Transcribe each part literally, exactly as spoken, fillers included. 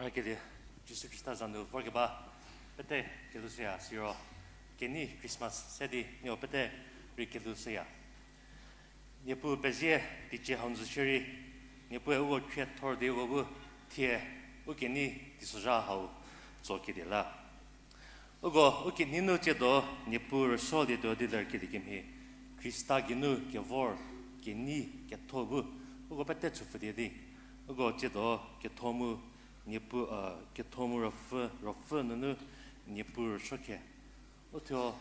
Hakelie, Jisu Khrista za nu vorkeba pete kelhou shüya siro, kenei Christmas se di nieko pete rei kelhou shüya. Niepuu pezie teicie hau nu zo shierei, Niepuue uko khriethor di uko bu thie u kenei teisozha hau tsokelie la. Uko u kenei nu tsiedo Niepuu rüsuolietuo di lerkelie kemhie, Khrista geinu kevor kenei ketho bu uko pete chüpfülie di, uko tsiedo ketho mu Niepuu, ketho mu ruopfü, ruopfü nunu Niepuu rüsuo khe. Uthuo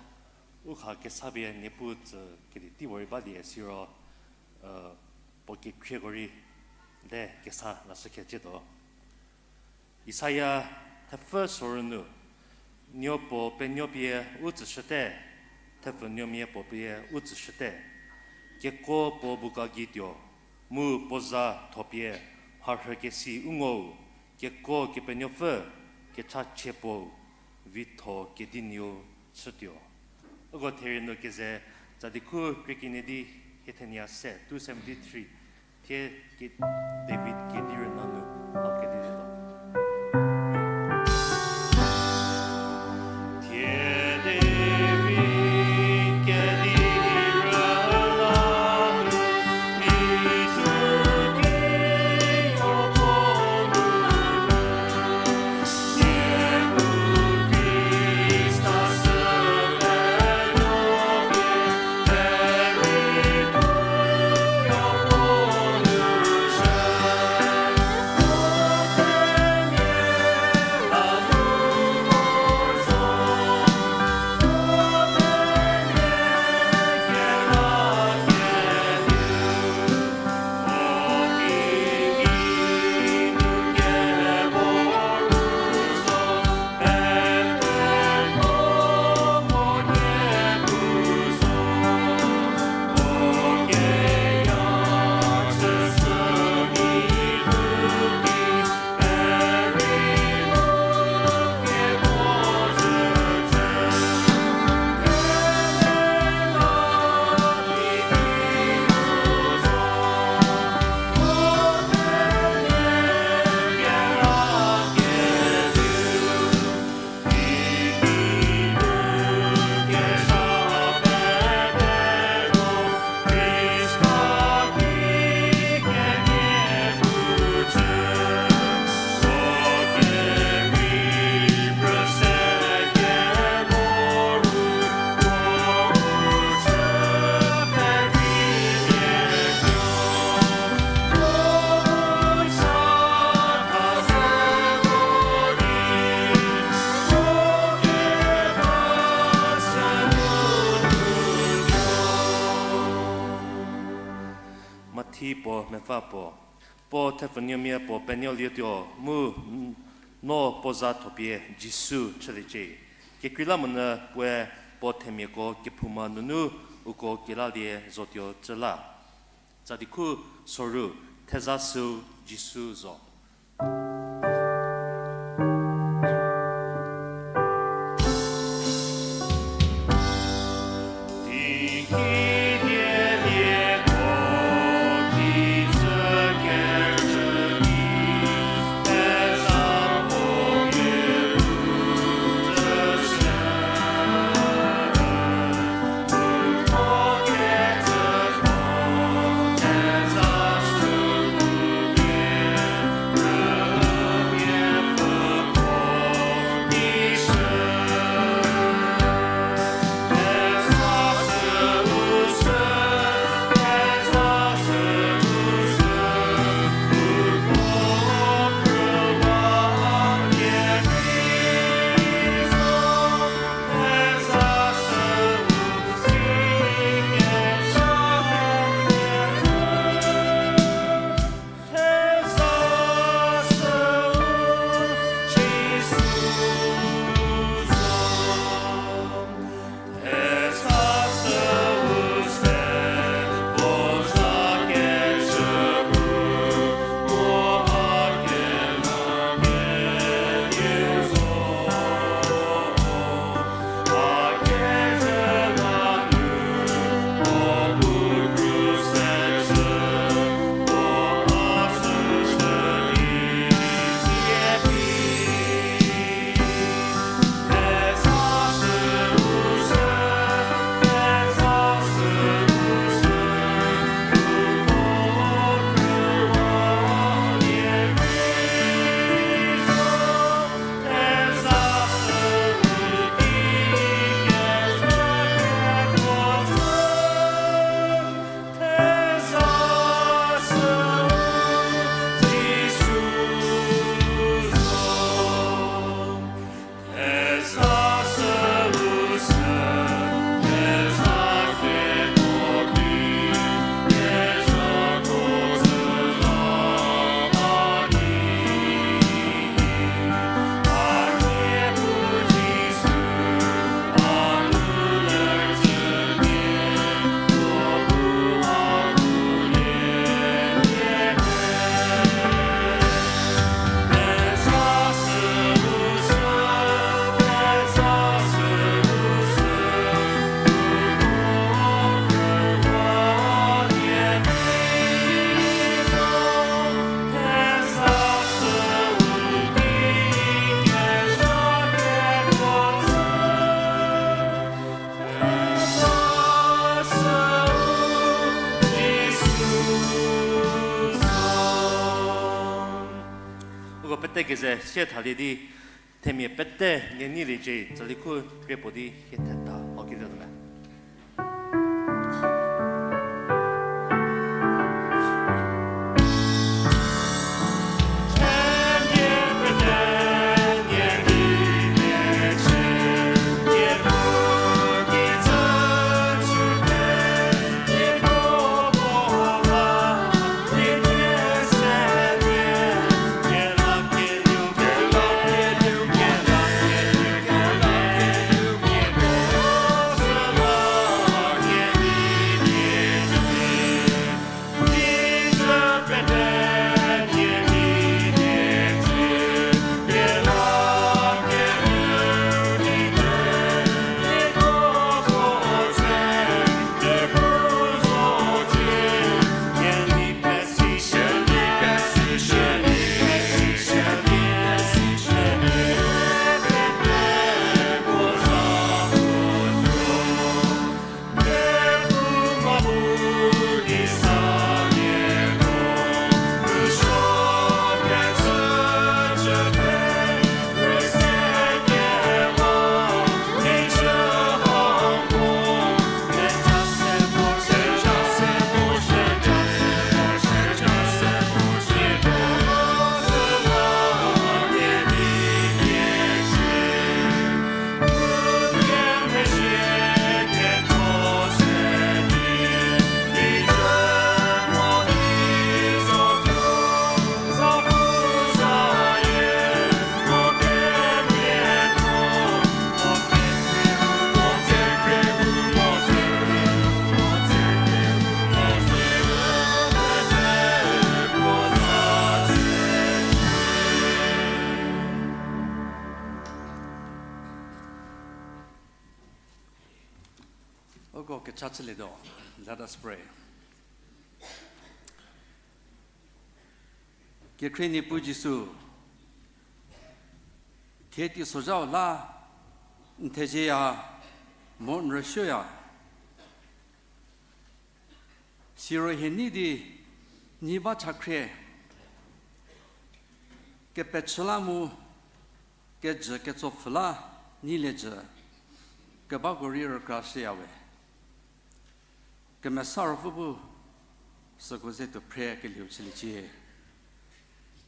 u kha kesa pie Niepuu tsükelie tei puorei balie siro, puo kekhrieko rei le kesa lashü khe tsiedo. Isaia thepfü sorü nu, Nuo puo penuo pie u tsüshüte, thepfunuomia puo pie u tsüshüte. Kekuo puo buka gei tuo, mu puo za thopie mharhükesi u ngo-u, Kekuo Kepenuopfü, kechachie puo, vitho kedinuo chütuo. Uko therie nu keze, Tsadikhu krie kenie di hie thenie se, two seventy-three, thie David kedi rüna nu, hau kedi rüna. Thie David kedi rüna nu, Mathi puo mepfü puo. Puo thepfunuomia puo penuolietuo mu n-, no puo za thopie Jisu chüliecie. Kekreilamonyü puoe puo themiako kephouma nunu uko kelalie zotuo cü la. Tsadikhu sorü, theza süu Jisu zo. pete keze sie thalie di, themia pete nie neiliecie, tsali khu krie puo di hie theta, o ki te me. Uko kecha chülietuo. Let us pray. Kekhrie Niepuu Jisu, thie teisozhau la n thezieya, mu n rüsuoya. Siro hie nei di nyi ba chakhrie, kepechü la mu kejü ketsopfhü la nyilie jü kebako rei rükrashüya we. Kemesa Ruopfü bu süko ze tuo phre kelieu chüliecie.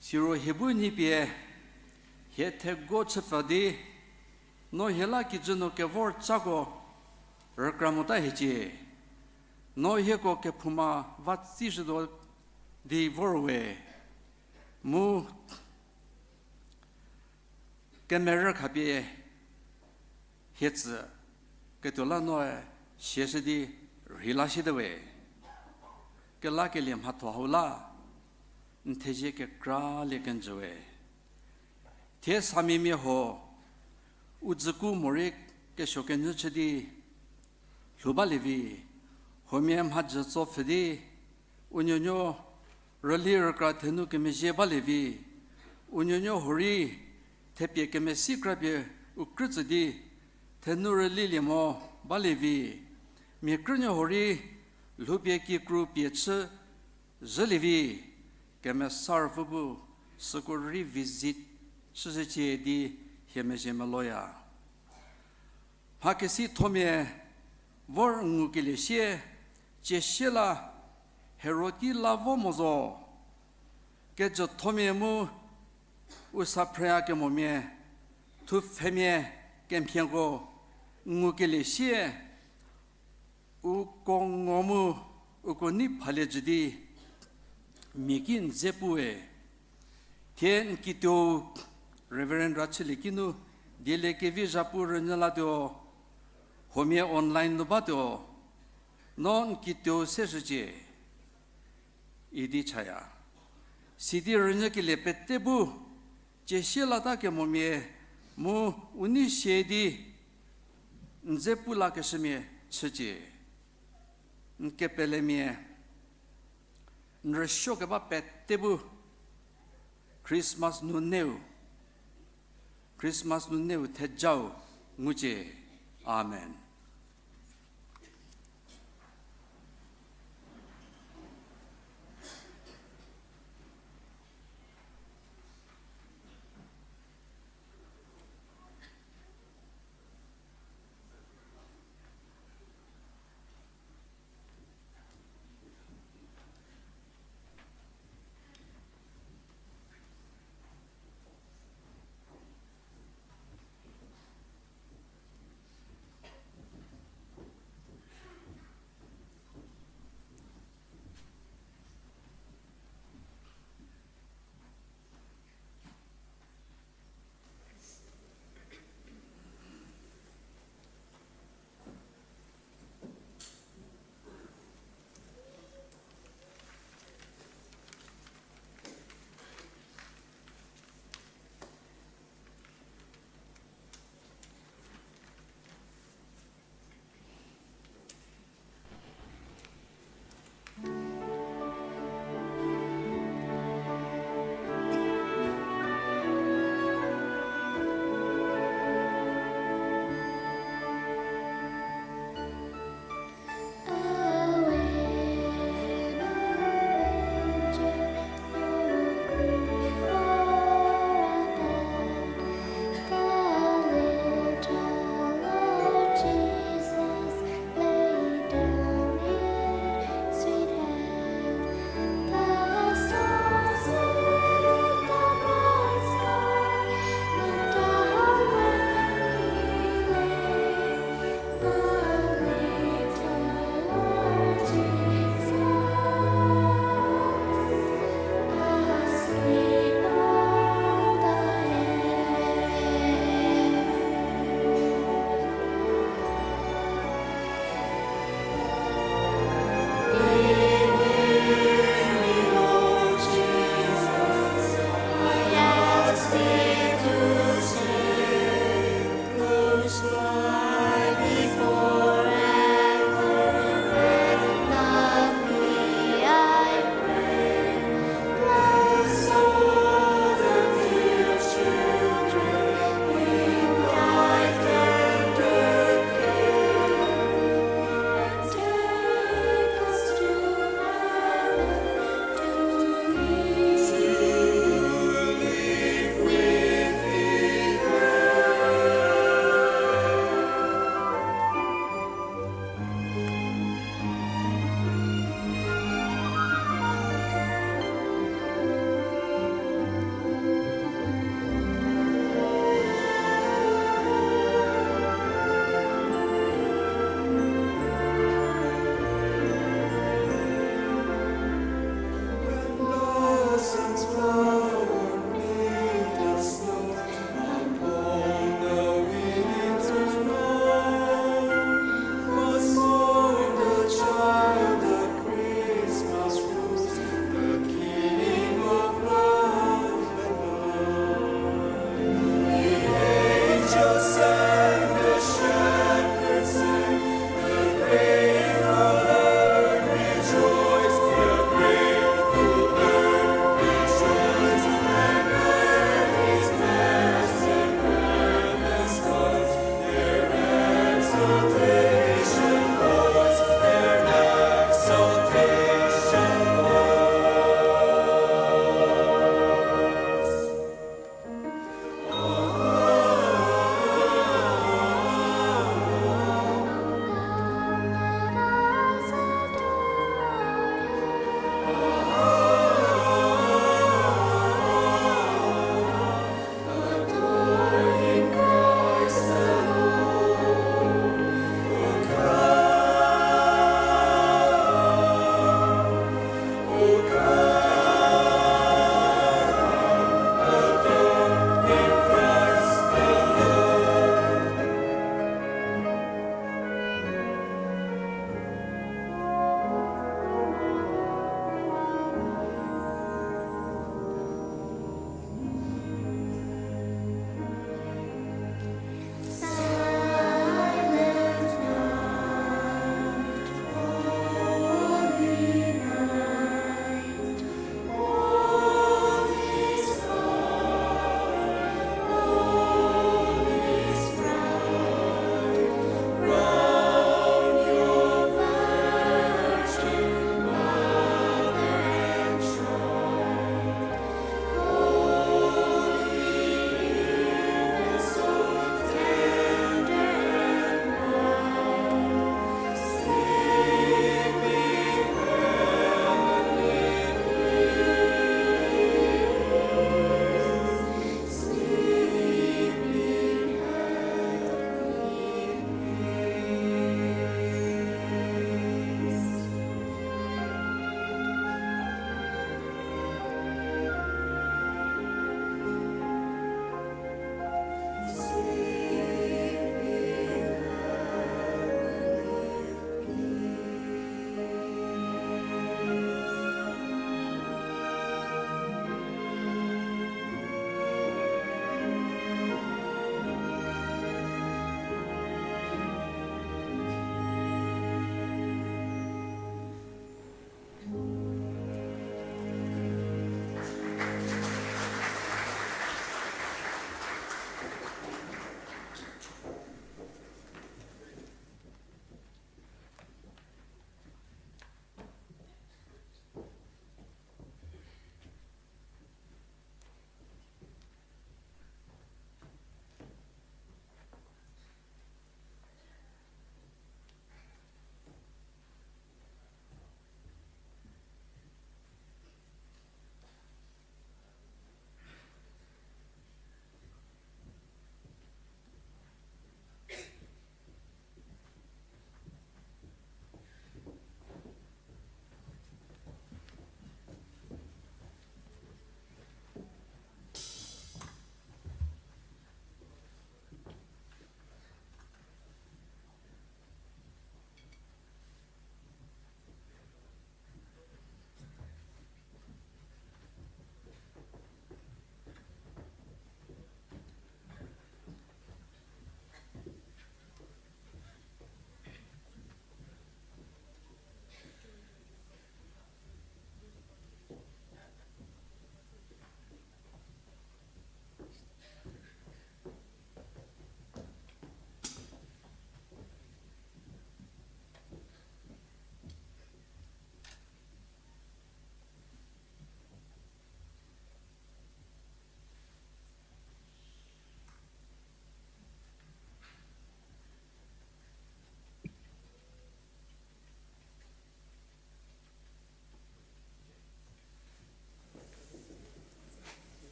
Siro hie bu nyi pie hie thego chüpfü di, no hie la kijü nu kevor cako rükra mota hiecie. No hieko kephouma va tsishütuo di vor we. Mu kemerü khapie hie tsü ketuo la noe siashü di rheilashüte we. Kelakelie mhatho hau la n thezie kekralie kenjü we. Thie samimia huo u dzüku morei kesuo kenyü chü di lhou balie vi, huomia mhadzü tsopfhü di u nuonuo rüli rükra thenu kemezhie balie vi, u nuonuo huorei thepie kemesi krapie u krütsü di thenu rülilie mo balie vi, mia krünuo huorei lhoupie kikru pie chü zhülie vi, Kemesa Ruopfü bu süko rei visit chüzhücie di hie mezhie meloya. Mhakesithomia vor ngukelie sie, ciesie la Herodi la vo mo zo. Kejüthomia mu u saphreya kemomia, thupfhemia kemhieko ngukelie sie, uko ngo mu uko nei phalie jü di mia ki n dze puwe. Thie n kituou Reverend Rachülie kinu dieliekevi zhapu rünyü latuo, huomia online nu batuo, no n kituou seshücie idi chaya. Sidi rünyükelie pete bu ciesie lata kemomia mu u nei sie di n dze pu lakeshümia chücie. N kepelemia, n rüsuokeba pete bu Christmas nuneu, Christmas nuneu thejau ngucie. Amen.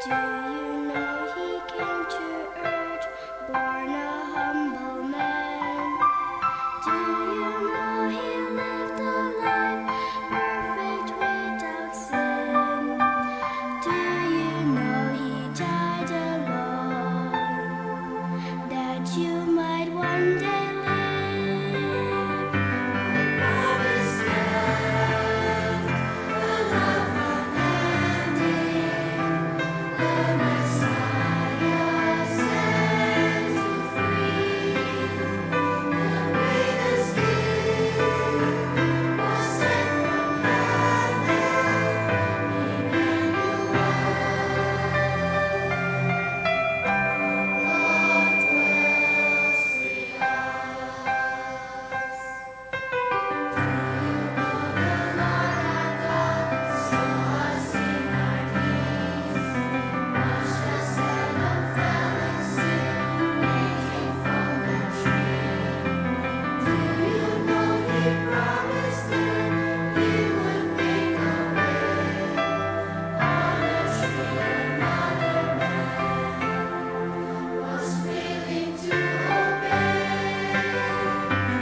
Do you know he came to earth, born a humble man? Do you know he lived a life perfect without sin? Do you know he died alone that you might one day live? A promise kept, a love unending, the Messiah sent to free. The greatest gift was sent from heaven, Emmanuel. God dwells with us. Was willing to obey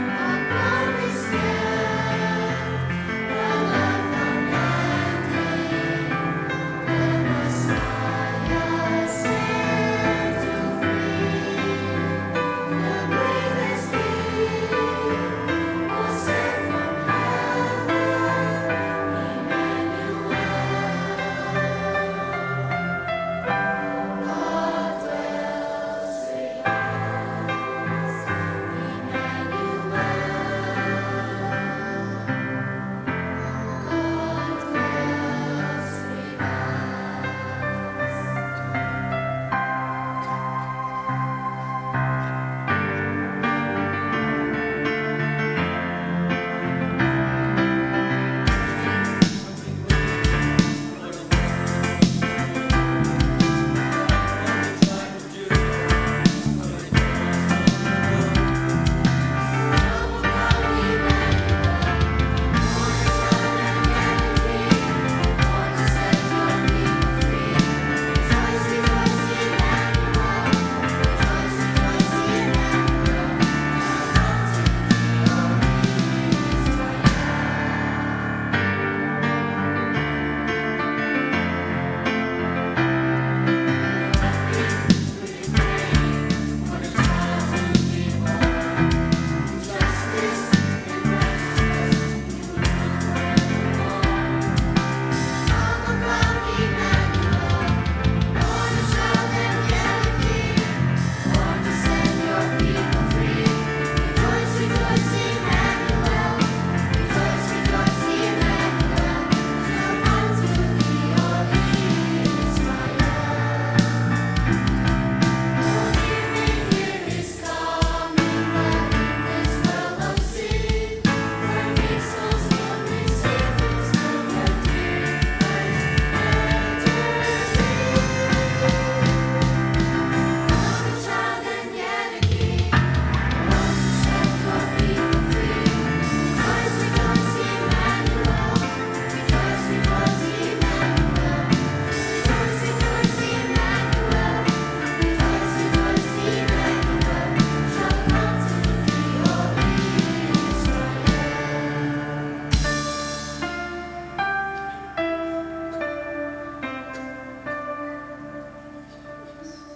a promise kept, a love unending, the Messiah sent to free. The greatest gift was sent from heaven, Emmanuel. God dwells with us, Emmanuel. God dwells with us.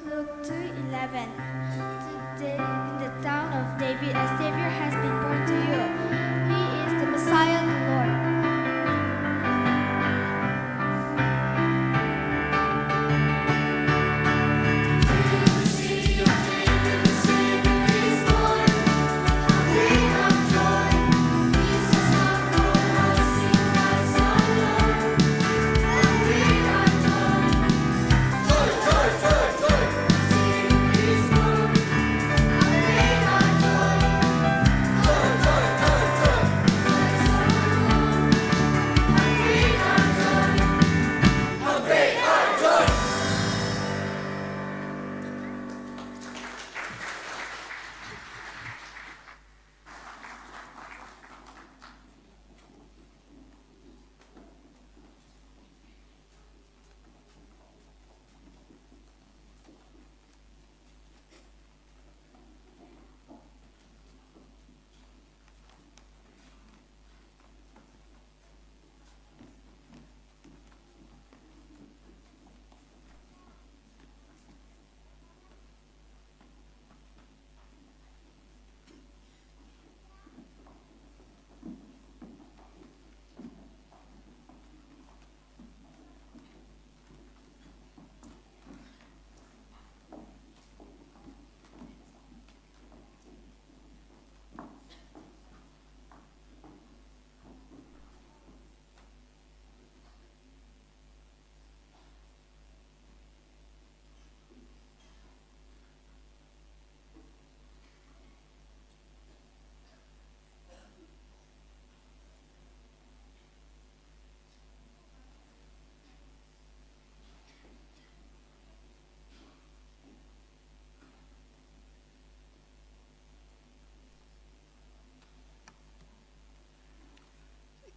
Luke two eleven. Today in the town of David, a Savior has been born to you. He is the Messiah, the Lord.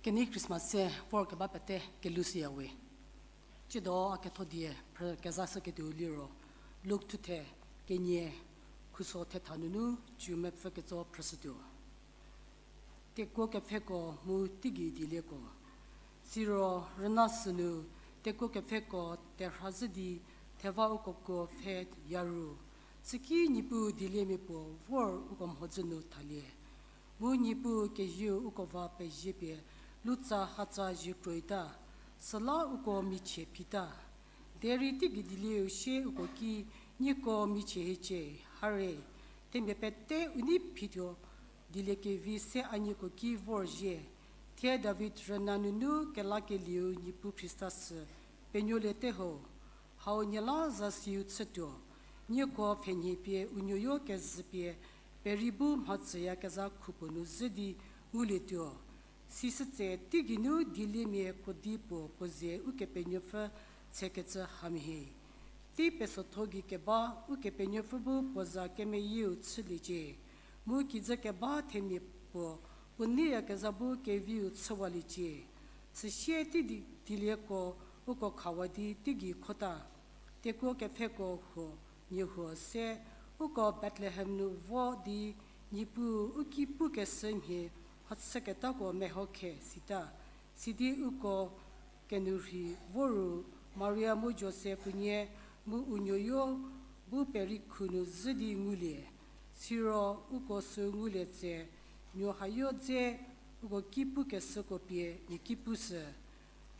Kenei Christmas se vorkeba pete kelushüyawe. Tsiedo a ketho die phrü kezashüketuo liro, Luk thuthe kenie, khuso thetha nunu ciu mepfü ketso phrüshütuo. Tekuo kepfheko mu teigei dielieko. Siro rüna sünu tekuo kepfheko terha zhü di theva uko kuo pfhe yaru. Süki Niepuu dieliemia puo vor uko mhodzü nu thalie. Mu Niepuu kezieu uko va pezie pie lutsa hatsa zie kroita, süla uko michie phita. Derei teigei dielieu sie uko ki, nieko michie hiecie, hare, themia pete u nei phituo, dieliekevi se a nieko ki vorzhie. Thie David rüna nunu kelakelieu Niepuu Khrista sü penuoliete ho. Hau nie la zasiu chütuo, nieko pfhenhie pie u nuoyo kezhü pie, peri bu mhatsüyakezha khupuo nu zhü di ngulietuo. Sisütse teigeinu dieliemia kodi puo puo ze Ukepenuopfü tsekecü hamhie. Tei pesotho gei keba Ukepenuopfü bu puo za kemeyieu chüliecie. Mu kijü keba themia puo, puo neiyakezha bu keviu chüwaliecie. Süsie teigei dielieko uko khawa di teigei khota. Tekuo kepfheko huo, nie huo se, uko Bethlehem nu vo di Niepuu u ki pukeshü mhie mhachüketako meho khe sita. Sidi uko kenu rhi voru Maria mu Josef unie mu u nuoyo bu perikhu nu zhü di ngulie. Siro uko sü ngulie tse, nuo hayo dze uko ki pukeshüko pie nie ki pushü.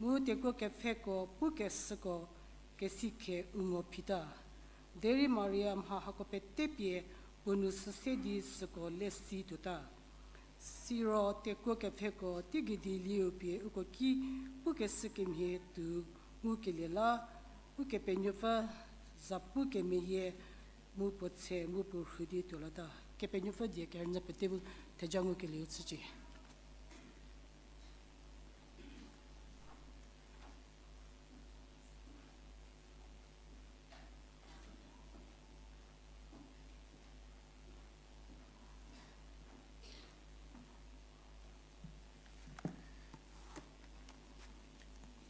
Mu tekuo kepfheko pukeshüko kesi khe u ngo phita. Derei Maria mha hako pete pie puo nu süse di süko lesi tuota. Siro tekuo kepfheko teigei dielieu pie uko ki pukeshü kemhie tuo ngukelie la, Ukepenuopfü zapu kemeyie mu puo tse mu puo rhu di tuolata. Kepenuopfü die kerünyü pete bu theja ngukelieu chücie.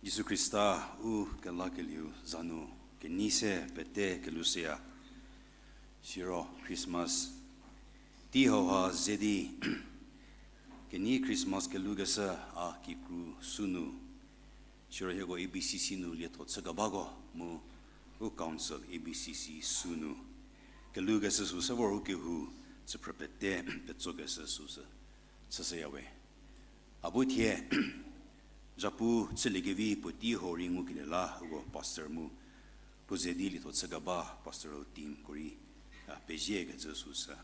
Jisu Khrista u kelakelieu za nu kenei se pete kelushüya. Siro Christmas tei hauha ze di kenei Christmas kelukeshü a kikru sünu, siro hieko A B C C nu lietho chükebako mu u council A B C C sünu kelukeshü süsü vor u kehou chüphrü pete petsokeshü süsü chüshüyawe. A bu thie zhapu chüliekevi puotei hau rei ngukelie la uko pastor mu puo ze di lietho chükeba pastoral teamko rei, a, peziekecü süsü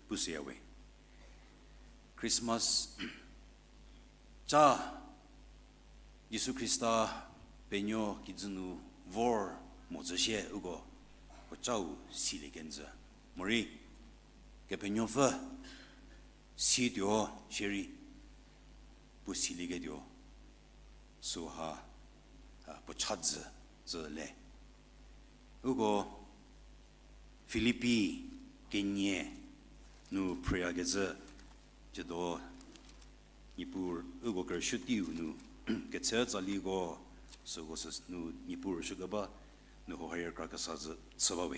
pushüyawe. Christmas ca Jisu Khrista penuo kijü nu vor mo zhü sie uko puo cau silie kenjü. Morei Kepenuopfü situo shierei puo silieketuo süha, a, puo chadzü zhü le. Uko Filipi kenie nu phrüyakecü, tsiedo Niepuu uko kerüshü teiu nu ketse tsaliko süko sü nu Niepuu rüshükeba nu ho hie kra kesa zhü chü bawe.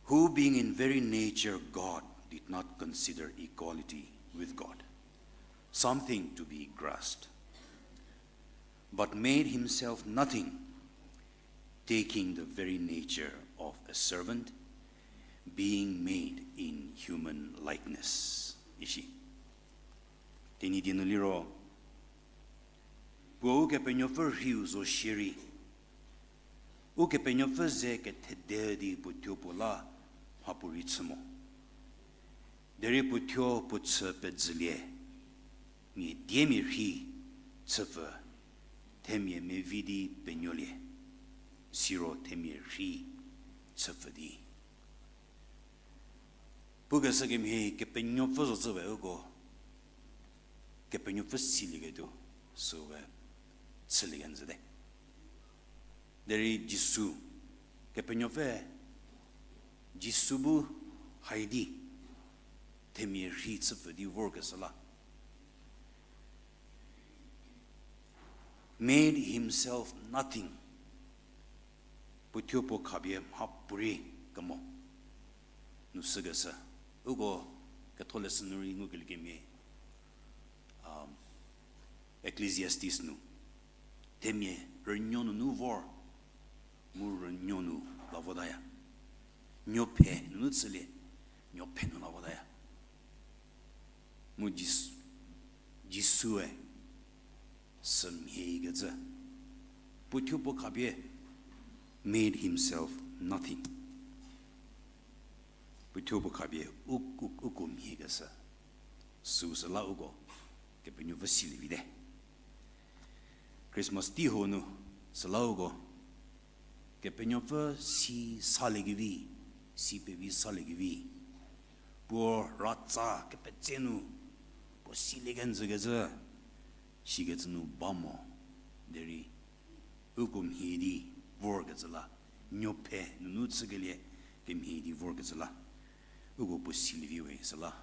Who, being in very nature God, did not consider equality with God something to be grasped, but made himself nothing, taking the very nature of a servant, being made in human likeness. Ishi. Tenyidie nu liro, puo Ukepenuopfü rhiu zo shierei, Ukepenuopfü ze kethede di puo thuo puo la mhapuorei chü mo. Derei puo thuo puo chü pezhülie, mia diemia rhei chüpfü, themia mevi di penuolie, siro themia rhei chüpfü di. Pukeshü kemhie Kepenuopfü zo tsüwe uko, Kepenuopfü silieketuo, süwe chülie kenjüte. Derei Jisu, Kepenuopfü, Jisu bu haidi, themia rhei chüpfü di vorkeshü la. Made himself nothing. Puothuo puo khapie mhapuorei kemo nu shükeshü. Uko ketholeshü nu rei ngukelie kemhie, Ecclesiastes nu, themia rünuo nunu vor, mu rünuo nu la votaya. Nuophe nunu chülie, nuophe nu la votaya. Mu Jis-, Jisue sümhiekecü, puothuo puo khapie, made himself nothing. Puothuo puo khapie u, u, uko mhiekeshü. Süu süla uko Kepenuopfü silie vite. Christmas tei hau nu süla uko Kepenuopfü si saliekevi, si pevi saliekevi, puo ratsa kepetse nu, puo silie kenjükecü, sikecü nu ba mo, derei uko mhie di vorkecü la, nuophe nunu chükelie kemhie di vorkecü la, uko puo silie vi we süla,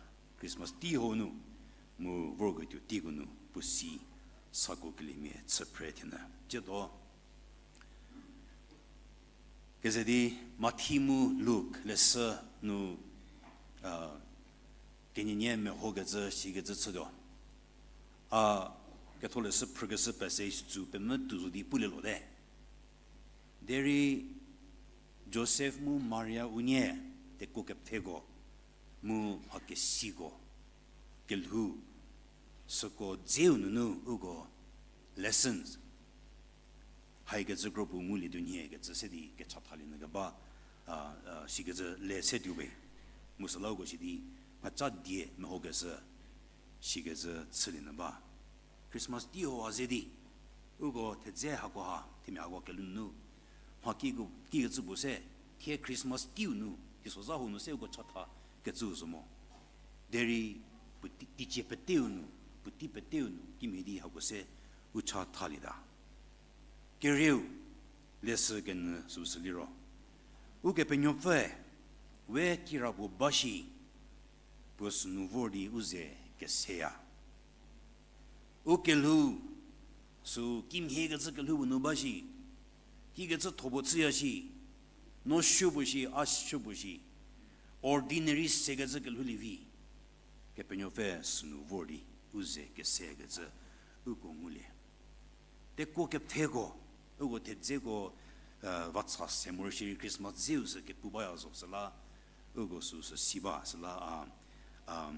Christmas tei hau nu, mu vorketuo teiko nu puo si sakuo keliemia chü phre thenyü. Tsiedo, keze di Mathi mu Luk leshü nu, a, kenienie mehokecü sikecü chütuo. A, ketholeshü phrükeshü passage tsü pemvü tuo zo di pulie lote. Derei Josef mu Maria unie tekuo kepfheko mu mhakesiko kelhou, süko dzeu nunu uko lessons haikecü kro puo ngulie tuo nhie kecü se di kechathalie nyü keba, a, a, sikecü le se tuo we. Mu süla uko si di mhaca die mehokeshü sikecü chülie nyü ba. Christmas tei hau a ze di uko thedze hakoha, themia hako kelhou nu mha kiko, kikecü puo se, thie Christmas teiu nu, teisozha hau nu se uko chatha kecüu zo mo. Derei puotei, teicie peteu nu, puotei peteu nu kimhie di hako se u chathalieta. Kerieu, leshü kenyü süu sü liro, Ukepenuopfüe we kirapuo ba shi, puo sünu vor di u ze keseya. U kelhou, sü kimhiekecü kelhou puo nu ba shi, kikecü thopuo chüya shi, no supuo shi, a supuo shi, ordinary sekecü kelhou lievi, Kepenuopfü sünu vor di u ze kesekecü uko ngulie. Tekuo kepfheko, uko thedzeko, e, vatsa se morosuo shierei Christmas dzeu sü kepu baya zo süla, uko süu sü si ba süla, a, a,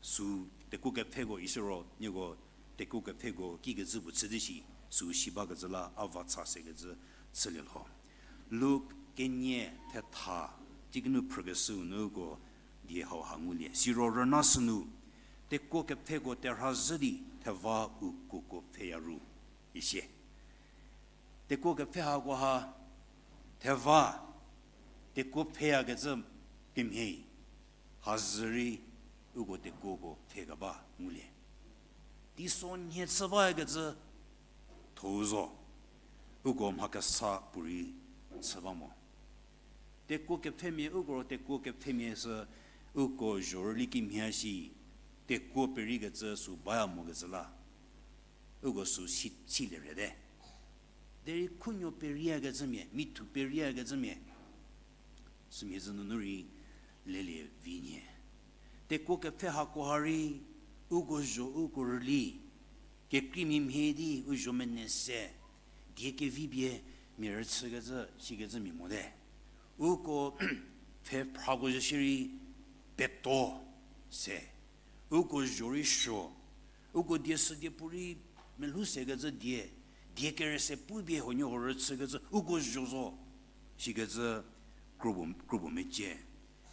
sü tekuo kepfheko isiro nieko tekuo kepfheko kikecü puo chü di shi, süu si bakecü la a vatsa sekecü chülie lho. Luk kenie thetha, teiki nu phrükeshüu nu uko die hauha ngulie. Siro rüna sünu, tekuo kepfheko terha zhü di theva u kuoko pfheya ru, isie. Tekuo kepfhe hakoha, theva, tekuo pfheyakecü kemhie, hazü rei uko tekuoko pfhekeba ngulie. Teisonhie chü bakecü thou zo, uko mha kesa puorei chü ba mo. Tekuo kepfhemia, uko tekuo kepfhemia sü uko zhorüli kimhie shi, tekuo pereikecü sü baya mokecü la, uko sü si, silie rete. Derei khunuo pereiyakecümia, mithu pereiyakecümia, sümhie zhü nunu rei lelie vi nhie. Tekuo kepfhe hakoha rei, uko zho uko rüli, kekreimia mhie di u zho mene se, die kevi pie mia rüchükecü sikecü mia mote. Uko pfhe phrako zhü shierei peto se, uko zho rei suo, uko die sü die puorei melhou sekecü die, die kere se pu pie huoniehuo rüchükecü uko zho zo, sikecü kropuo, kropuo mecie.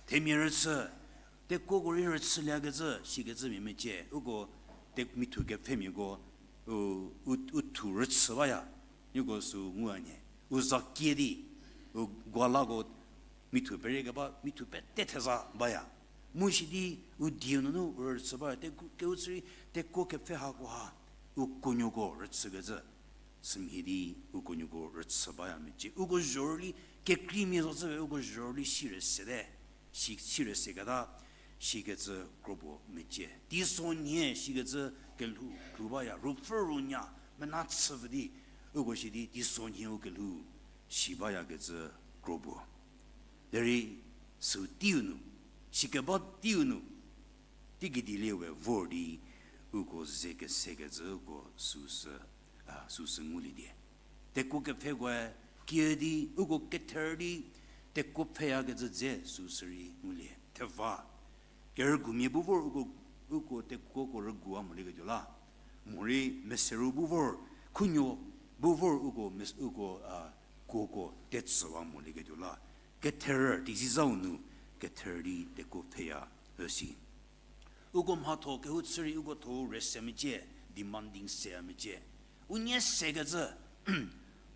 Themia rüchü, tekuoko rei rüchüliekecü sikecü mia mecie. Uko te, mithu kepfhemiako, u, u, u thu rüchü baya, nieko sü nguanyü, u za kie di, u gualako mithu pereikeba, mithu pete theza baya. Mu sidi u dieu nunu u rüchü baya, te, keu chü rei tekuo kepfhe hakoha, u kuonuoko rüchükecü, sümhie di u kuonuoko rüchü baya mecie. Uko zhorüli kekreimia zo cüwe, uko zhorüli sire sete, si, sire seketa, Sikecü kro puo mecie. Teisonhie sikecü kelhou lhou baya, ruopfü ruonya mena chüpfü di, uko si di teisonhie u kelhou si bayakecü kro puo. Derei süu teiu nu, sikeba teiu nu, teigei dielieu we vor di uko ze kesekecü uko süsü, a, süsü ngulie die. Tekuo kepfhekoe kie di, uko kether di, tekuo pfheyakecü dze süsü rei ngulie. Theva, kerügumia bu vor uko, uko tekuoko rügua molieketuo la. Morei meseru bu vor, khunuo bu vor uko mes-, uko, a, kuoko tetsüwa molieketuo la. Kether, teisizau nu, kether di tekuo pfheya üsi. Uko mhatho kehou chü rei uko tho rese mecie, demanding se mecie. Unie sekecü,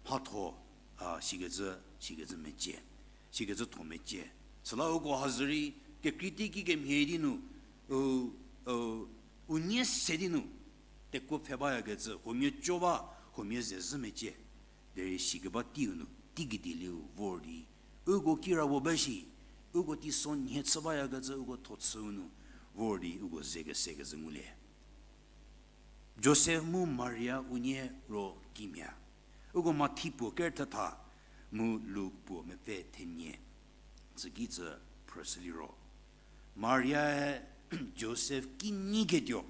mhatho, a, sikecü, sikecü mecie. Sikecü tho mecie. Süla uko hazürei, kekrei teiki kemhie di nu, u, u, unie se di nu, tekuo pfhe bayakecü, huomia co ba, huomia zezhü mecie. Derei sikeba teiu nu, teigei dielieu vor di, uko kirapuo ba shi, uko teisonhie chü bayakecü uko tho chüu nu, vor di uko ze kesekecü ngulie. Josef mu Maria unie ro kimhie. Uko Mathi puo ker thetha, mu Luk puo mepfü thenie. Tsükicü phrüshü liro, Mariae Josef kinyiketuo,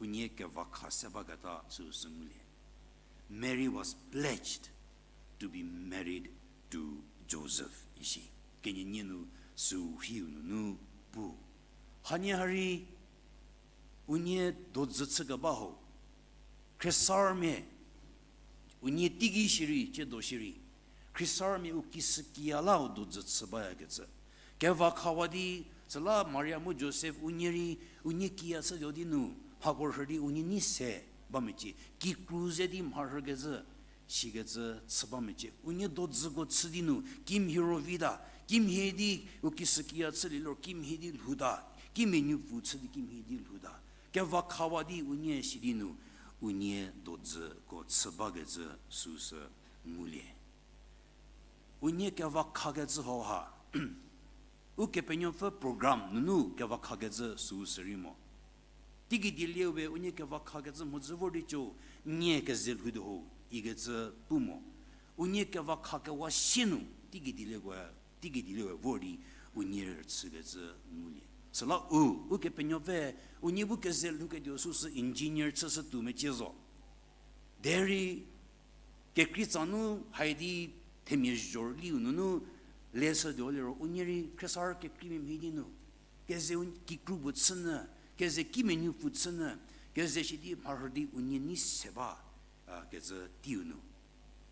unie kevakha se baketa süsü ngulie. Mary was pledged to be married to Joseph, isi. Kenienie nu süu hiu nunu pu. Hanie ha rei unie dozü chükeba ho. Khriesarmia, unie teiki shierei, tsiedo shierei, Khriesarmia u kisükiya la u dozü chü bayakecü. Kevakhawa di, süla Maria mu Josef unie rei, unie kiya chütuo di nu, hako rhü di unie nei se ba mecie, kikru ze di mharhükecü, sikecü chü ba mecie. Unie dozüko chü di nu, kimhie ro vita, kimhie di u kisükiya chülie liro kimhie di lhouta, kimia nuopfü chü di kimhie di lhouta. Kevakhawa di unie si di nu, unie dozüko chü bakecü süsü ngulie. Unie kevakhakecü hau ha, Ukepenuopfü program nunu kevakhakecü süu sürei mo. Teigei dielieu we unie kevakhakecü mhodzü vor di co, nie keze lhoutuo ho, ikecü pu mo. Unie kevakhakewa sie nu, teigei dieliekoe, teigei dielieu we vor di unie rüchükecü ngulie. Süla u, Ukepenuopfü, unie bu keze lhouketuo süsü engineer chüshütuo mecie zo. Derei kekreitsa nu haidi themia zhorüliu nunu leshütuo liro unie rei khriesarü kekreimia mhie di nu, keze u kikru puo chünyü, keze kimia nuopfü chünyü, keze shi di mharhü di unie nei se ba, a, kecü teiu nu,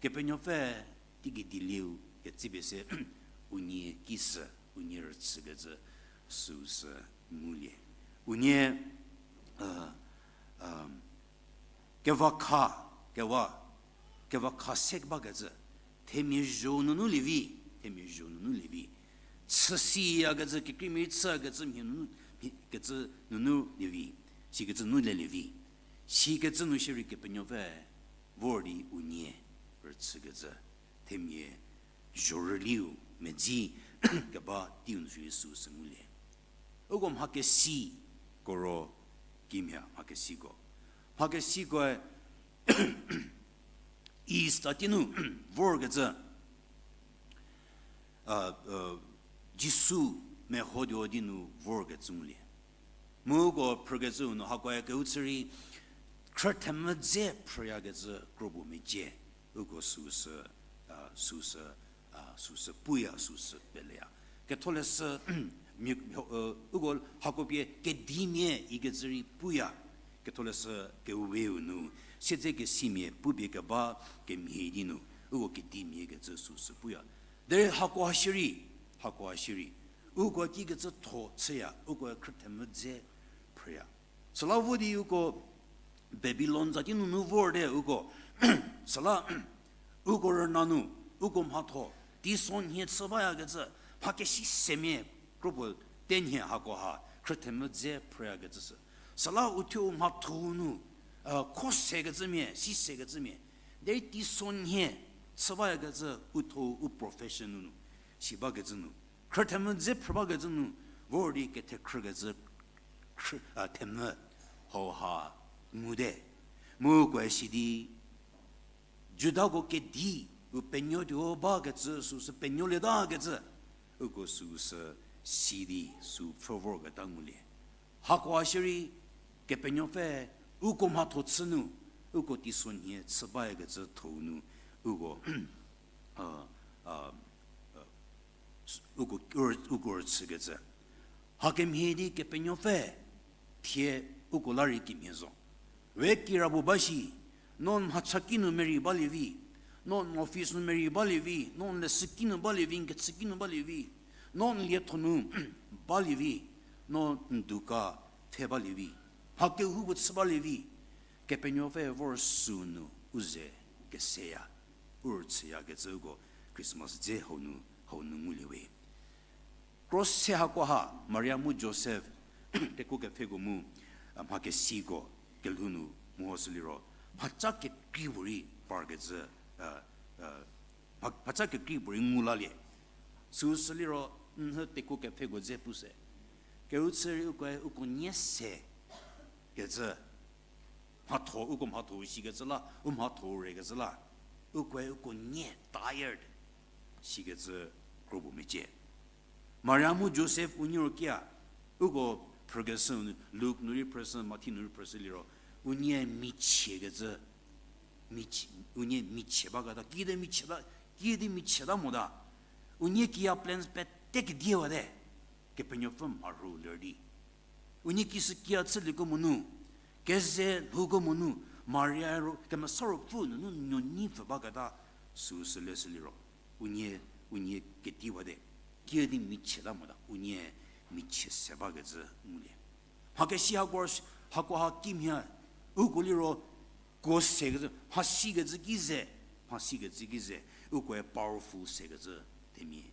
Kepenuopfü teigei dielieu ketsepie se unie kisü, unie rüchükecü süsü ngulie. Unie, a, a, kevakha, kewa, kevakha se bakecü, themia zho nunu lievi, themia zho nunu lievi. Chüsiyakecü, kekreimia rei chüyakecü mhie nunu, mhie, kecü nunu lievi, sikecü nu le lievi. Sikecü nu shierei Kepenuopfü vor di unie rüchükecü, themia zhorüliu medzi keba teiu nu shierei süsü ngulie. Uko mhakesiko ro kimhie mhakesiko. Mhakesikoe Easter tei nu vorkecü, a, a, Jisu mehotuo di nu vorkecü ngulie. Mu uko phrükecüu nu hakoe kehou chü rei, khrüthemvü dze phrüyakecü kro puo mecie, uko süsü, a, süsü, a, süsü puya, süsü peleya. Ketholeshü, mia, e, uko hako pie kedimia ikecü rei puya. Ketholeshü keweu nu, siedzekesimia pupie keba kemhie di nu, uko kedimia kecü süsü puya. Derei hakoha shierei, hakoha shierei, uko kikecü tho chüya, uko khrüthemvü dze phrüya. Süla vo di uko Babilon zati nunu vorte uko. Süla uko rüna nu, uko mhatho, teisonhie chü bayakecü, mhakesi semia, kro puo tenhie hakoha, khrüthemvü dze phrüyakecü sü. Süla uthuo u mhatho nu, a, kho sekecümia, si sekecümia. Derei teisonhie chü bayakecü uthuo u profession nunu, si bakecü nu. Khrüthemvü dze phrü bakecü nu, vor di kethekhrükecü, khrü, a, themvü hauha ngude. Mu ukoe si di, Judako kedi, u penuotuo bakecü, süsü penuolieta kecü, uko süsü si di, sü pfhü vorketa ngulie. Hakoha shierei, Kepenuopfü, uko mhatho chü nu, uko teisonhie chü bakecü thou nu, uko, a, a, uko, uko rüchükecü. Hakemhie di Kepenuopfü, thie uko la rei kimhie zo. We kirapuo ba shi, no n mhachaki nu merei balie vi, no n office nu merei balie vi, no n leshüki nu balie vi, n kechüki nu balie vi, no n lietho nu balie vi, no n duka pfhe balie vi, mha kehoupuo chü balie vi, Kepenuopfü vor sünu u ze keseya, u rüchüyakecü uko Christmas dze hau nu, hau nu ngulie we. Kro se hakoha, Maria mu Josef, tekuo kepfheko mu, a, mha kesiko, kelhou nu, mehoshü liro, mhaca kekrei puorei parkecü, a, a, mha-, mhaca kekrei puorei ngu lalie. Süsü liro, nhü tekuo kepfheko dze pushü. Kerüchü rei ukoe uko nie se kecü. Mhatho, uko mhatho sikecü la, u mhatho rekecü la. Ukoe uko nie tired sikecü kropuo mecie. Maria mu Josef unie ro kia, uko phrükeshü, Luk nu rei phrüshü, Mathi nu rei phrüshü liro, unie michiekecü, michie, unie michie baketa, kiüdi michie ta, kiüdi michieta mota. Unie kiya plans pete kediewate. Kepenuopfü mharhü ler di. Unie kisükia chülieko monu, keze lhouko monu, Maria ro, Kemesa Ruopfü nunu nuonyi pfü baketa, süsü leshü liro. Unie, unie kediewate. Kiüdi michieta mota, unie michie se bakecü ngulie. Mha kesi hako, hakoha kimhie, uko liro, ko sekecü, mha sikecü ki ze, mha sikecü ki ze, ukoe powerful sekecü themia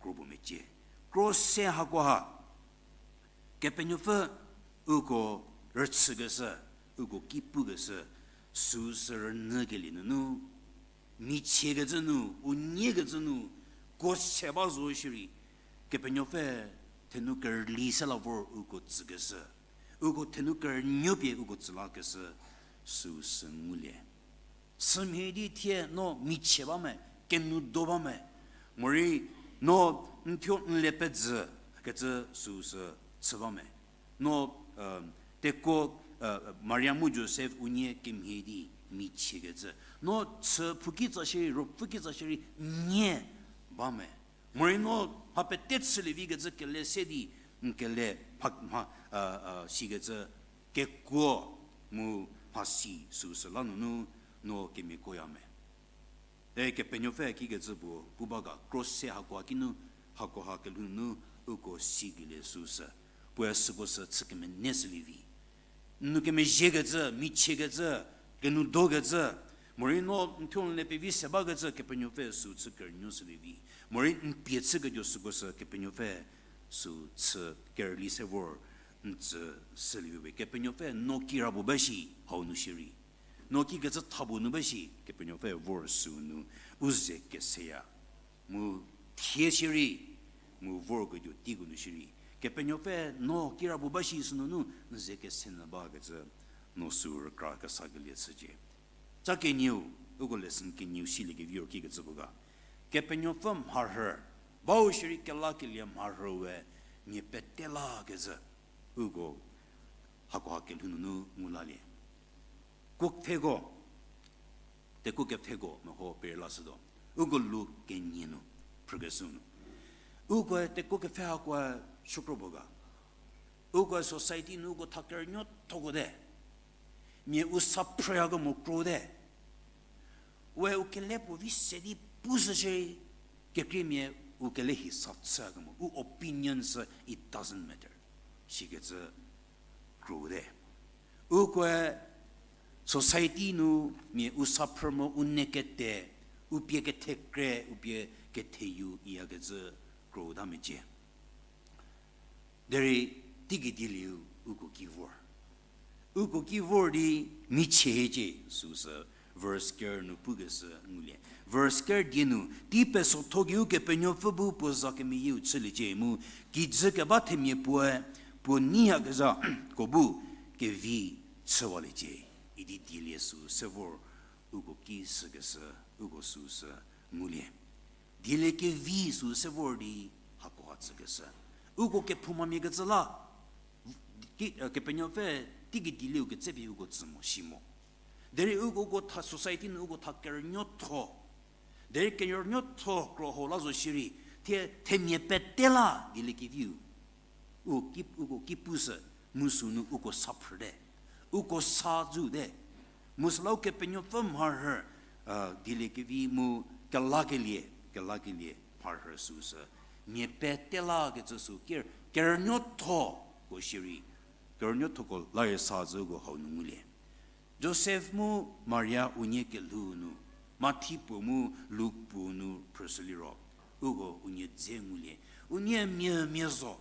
kropuo mecie. Kro se hakoha, Kepenuopfü uko rüchükeshü, uko ki pukeshü, süsü rünyükelie nunu, michiekecü nu, u niekecü nu, ko se ba zo shierei, Kepenuopfü thenu kerüli se la vor uko tsükeshü, uko thenu kerünuopie uko tsü lakeshü, süsü ngulie. Sümhie di thie no michie ba me, kenudo ba me, morei no n thuo n le pezü kecü süsü chü ba me. No, tekuo, Maria mu Josef unie kemhie di michiekecü. No chü phu kitsa shierei, ruopfü kitsa shierei, nie ba me. Morei no mha pete chülievi kecü kele se di, n kele mha, mha, sikecü kekuo mu mhasi süsü la nunu no kemiakoya me. E, Kepenuopfü kikecü puo pu ba ga, kro se hakoha kinu, hakoha kelhou nunu uko sikelie süsü. Puoe süko sü chü kemenei shülievi. N nou kemezhiekecü, michiekecü, kenudokecü, morei no n thuo n le pevi se bakecü Kepenuopfü sü chü kerünuo shülievi. Morei n pie chüketuo süko sü Kepenuopfü sü chü kerüli se vor n tsü shülievi we. Kepenuopfü no kirapuo ba shi hau nu shierei. No kikecü thapuo nu ba shi Kepenuopfü vor sünu u ze keseya. Mu thie shierei, mu vorketuo teiko nu shierei. Kepenuopfü no kirapuo ba shi sünunu n ze kese nyü bakecü no sü rükra kesakelie chücie. Ca kenieu, uko lesson kenieu siliekevi ro kikecü puo ga. Kepenuopfü mharhü, bau shierei kelakelie mharhü we mia pete lakezhü, uko hakoha kelhou nunu ngu lalie. Kuo kepfheko, tekuo kepfheko meho perlashütuo. Uko Luk kenie nu, phrükeshü nu. Ukoe tekuo kepfhe hakoe shükro puo ga. Ukoe society nu uko tha kerünuothoko te. Mia u sa phrüyakemo kro te. We u kele puo vi se di pushü shierei, kekreimia u kele hisap chüyakemo, u opinion sü, it doesn't matter. Sikecü kro te. Ukoe society nu mia u sa phrü mo u ne kete, u pie kethekre, u pie ketheyu iyakecü kro ta mecie. Derei teigei dielieu uko ki vor. Uko ki vor di michie hiecie süsü Verse ker nu pukeshü ngulie. Verse ker die nu, tei pesotho gei Ukepenuopfü bu puo za kemeyieu chüliecie mu, kijü keba themia puoe, puo neiyakezhako bu kevi chüwaliecie. Idi dielie süu se vor uko ki shükeshü, uko süu sü ngulie. Dielie kevi süu se vor di hakoha tsükeshü. Uko kephoumamia kecü la, ki, Kepenuopfü teigei dielieu ketsepie uko tsü mo, si mo. Derei uko, uko tha society nu uko tha kerünuotho. Derei kerünuotho kroho la zo shierei, thie themia pete la dielie keviu. U ki, uko ki pushü, mu sünu uko sa phrüte. Uko sa zute. Mu süla Ukepenuopfü mharhü, dielie kevi mu kelakelie, kelakelie mharhü süu sü. Mia pete la kecü sü ker, kerünuothoko shierei. Kerünuothoko la rei sa zü uko hau nu ngulie. Josef mu Maria unie kelhou nu, Mathi puo mu Luk puo nu phrüshü liro, uko unie dze ngulie. Unie miamia zo.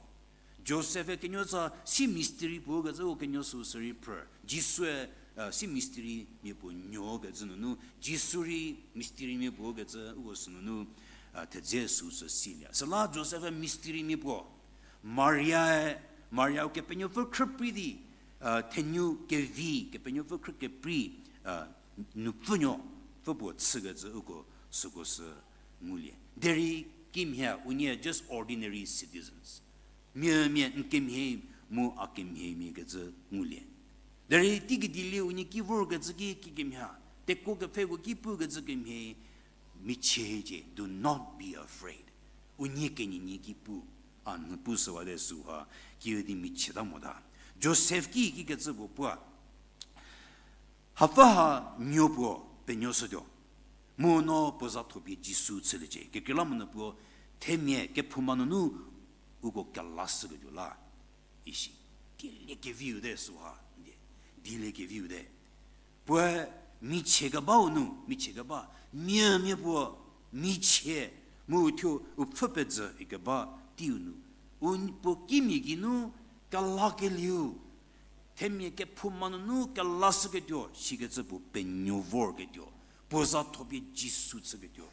Josef-e kenuotsa si mystery puo kecü uko kenuo süu sü rei phrü. Jisu-e, si mystery mia puo nuo kecü nunu, Jisu rei mystery mia puo kecü uko sünunu, thedze süu sü silie. Süla Josef-e mystery mia puo. Maria, Maria Ukepenuopfü khrüprei di, thenu kevi, Kepenuopfü khrü keprei, nupfünuopfü puo chükecü uko süko sü ngulie. Derei kimhie unie just ordinary citizens. Miamia n kemhie mu a kemhie mia kecü ngulie. Derei teigei dielieu unie ki vorkecü ki, ki kemhie, tekuo kepfheko ki pukecü kemhie, michiecie, do not be afraid. Unie kenyünyü ki pu, a nhü pushüwate süha, kiüdi michieta mota. Josef ki, kikecü puo pua. Hapfü ha nuo puo penuoshütuo. Mu no puo za thopie Jisu chüliecie. Kekreilamonyü puo themia kephouma nunu uko kelashüketuo la. Isi, dielie keviu te süha, die, dielie keviu te. Puoe michie kebau nu, michie keba, miamia puo michie, mu thuo u pfhü pezhü ikeba teiu nu, u puo kimia geinu kelakelieu, themia kephouma nunu kelashüketuo, sikecü puo penuo vorketuo, puo za thopie Jisu chüketuo,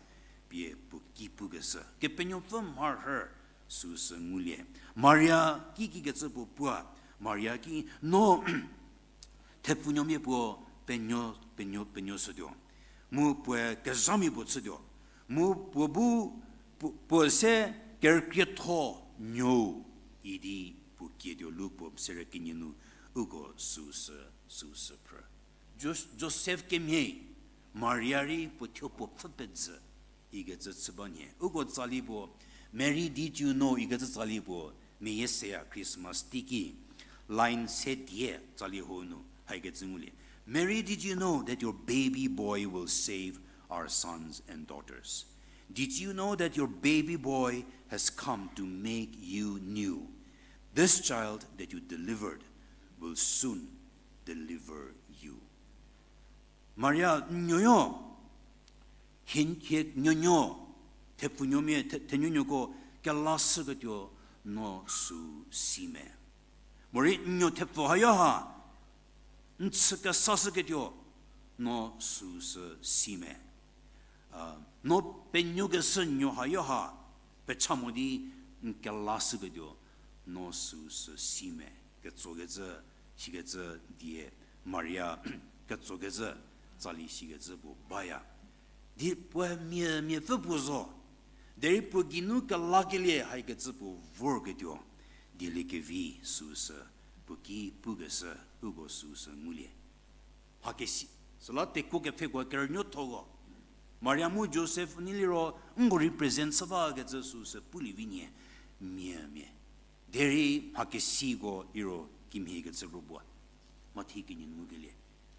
pie puo ki pukeshü. Kepenuopfü mharhü süu sü ngulie. Maria ki kikecü puo pua, Maria ki no thepfunuomia puo penuo, penuo, penuoshütuo. Mu puoe kezhamia puo chütuo. Mu puo bu, puo, puo se kerükrietho nuou idi puo kietuo lu puo sere kenie nu uko süu sü, süu sü phrü. Jo-, Josef kemhie, Maria rei puo thuo puo pfhü pezhü ikecü chü ba nhie. Uko tsali puo, Mary, did you know ikecü tsali puo, meyie seya Christmas teiki, line se die tsali hau nu, haikecü ngulie. Mary, did you know that your baby boy will save our sons and daughters? Did you know that your baby boy has come to make you new? This child that you delivered will soon deliver you. Maria, n nuoyo, hie, hie nuonuo, thepfunuomia, the-, thenuonuoko kelashüketuo no süu si me? Morei n nuo thepfu hayo ha, n chü kesashüketuo no süu sü si me? A, no penuokeshü nuo hayo ha, pecha mo di n kelashüketuo no süu sü si me? Ketsokecü, sikecü die Maria ketsokecü, tsali sikecü puo baya. Di puoe mia, miapfü puo zo. Derei puo geinu kelakelie haikecü puo vorketuo, dielie kevi süu sü puo ki pukeshü, uko süu sü ngulie. Mhakesi, süla tekuo kepfheko kerünuothoko, Maria mu Josef nei liro, nko represent chü bakecü süu sü pulie vi nhie, mia, mia. Derei mhakesiko liro kimhiekecü ro bua. Mathi kenie nu ngukelie.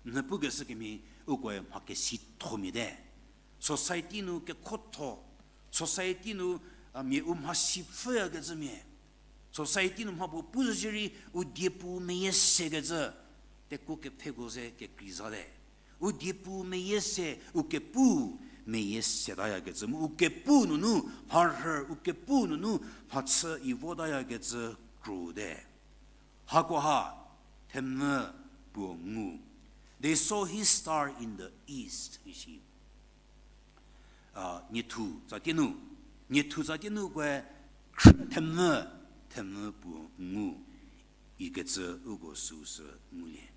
N pukeshü kemhie ukoe mhakesithomia te. Society nu kekhotho, society nu, a, mia u mhasi pfhüyakecümia. Society nu mha puo pu zo shierei u diepu meyie sekecü, tekuo kepfheko ze kekrei zate. U diepu meyie se, u kepu meyie setayakecü mu u kepu nunu, mharhü u kepu nunu, mhachü i votayakecü kro te. Hakoha, themvü puo ngu. They saw his star in the east, ishi. A, niethu tsatie nu, niethu tsatie nu ukoe khrü themvü, themvü puo ngu, ikecü uko süu sü ngulie.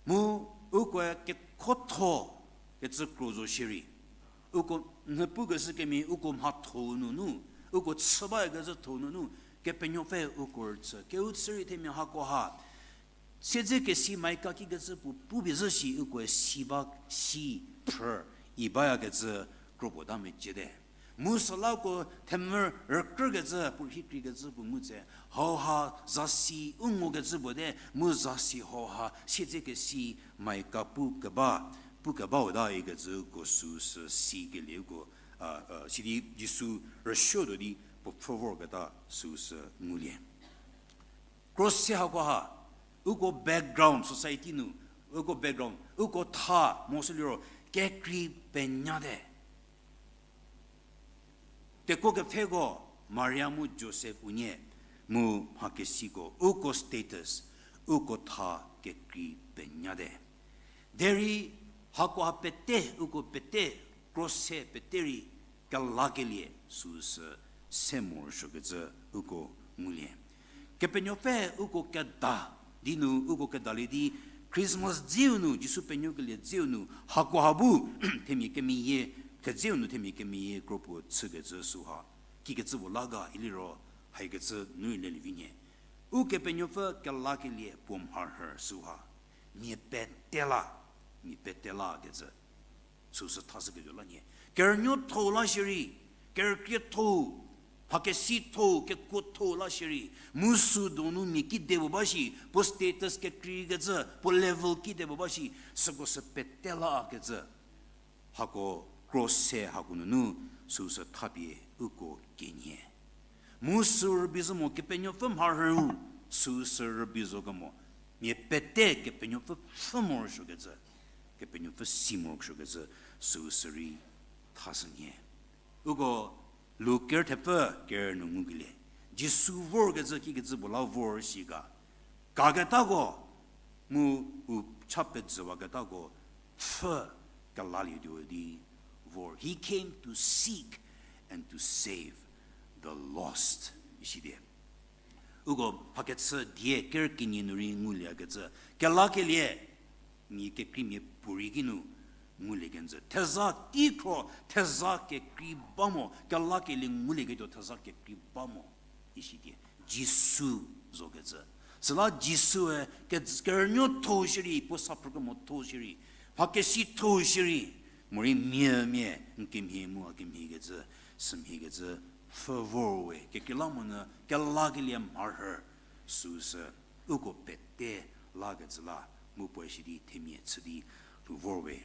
Mu ukoe kekhotho kecü kro zo shierei, uko nhüpukeshü kemhie uko mhatho-u nunu, uko chü bakecü tho nunu, Kepenuopfü uko rüchü keu chü rei themia hakoha siedzekesi maika kikecü puo pupie zhü shi ukoe si ba, si phrü, i bayakecü kro puo ta meciete. Mu süla uko themvü rükrükecü, puo rhikreikecü puo ngu tse, hauha zasi u ngokecü puo te, mu zasi hauha siedzekesi maika pu keba, pu kebau ta ikecü uko süu sü sikelie uko, a, a, sidi Jisu rüsuotuo di puo pfhü vorketa süu sü ngulie. Kro se hakoha, uko background society nu, uko background, uko tha mo sü liro kekrei penyate. Tekuo kepfheko, Maria mu Josef unie, mu mhakesiko, uko status, uko tha kekrei penyate. Derei hakoha pete, uko pete, kro se pete rei kelakelie süu sü se morosuokecü uko ngulie. Kepenuopfü uko keda di nu, uko kedalie di, Christmas dzeu nu, Jisu penuokelie dzeu nu, hakoha bu themia kemeyie, thedzeu nu themia kemeyie kro puo chükecü süha kikecü puo la ga iliro, haikecü nu rei lelie vi nyie. Ukepenuopfü kelakelie puo mharhü süha, mia pete la, mia pete lakecü süu sü thashüketuo la nyie. Kerünuotho-u la shierei, kerükrietho-u, mhakesitho-u, kekuotho-u la shierei, mu süu donu mia kide puo ba shi, puo status kekreikecü, puo level kide puo ba shi, süko sü pete lakecü. Hako kro se hako nunu süu sü thapie uko kenie. Mu süu rübei zo mo Kepenuopfü mharhüu, süu sü rübei zo kemo, mia pete Kepenuopfü pfhü morosuokecü, Kepenuopfü si morosuokecü, süu sü rei thashü nyie. Uko Luk kerü thepfü kerü nu ngukelie, Jisu vorkecü kikecü puo la vor shi ga, kaketako, mu u cha pezüwaketako pfhü kelalietuo di vor. He came to seek and to save the lost, isidie. Uko mhakechü die kerü kenie nu rei nguliekecü, kelakelie, mia kekreimia puorei kinu ngulie kenjü. Theza tei khro, theza kekrei ba mo, kelakelie ngulieketuo theza kekrei ba mo, isidie. Jisu zokecü. Süla Jisue ke-, kerünuotho shierei, puo saphrü kemotho shierei, mhakesitho shierei, morei mia mia n kemhie mu a kemhiekecü, sümhiekecü, pfhü vor we, kekreilamonyü kelakelie mharhü, süsü, uko pete lakecü la, mu puoe shidi themia chü di lhou vor we.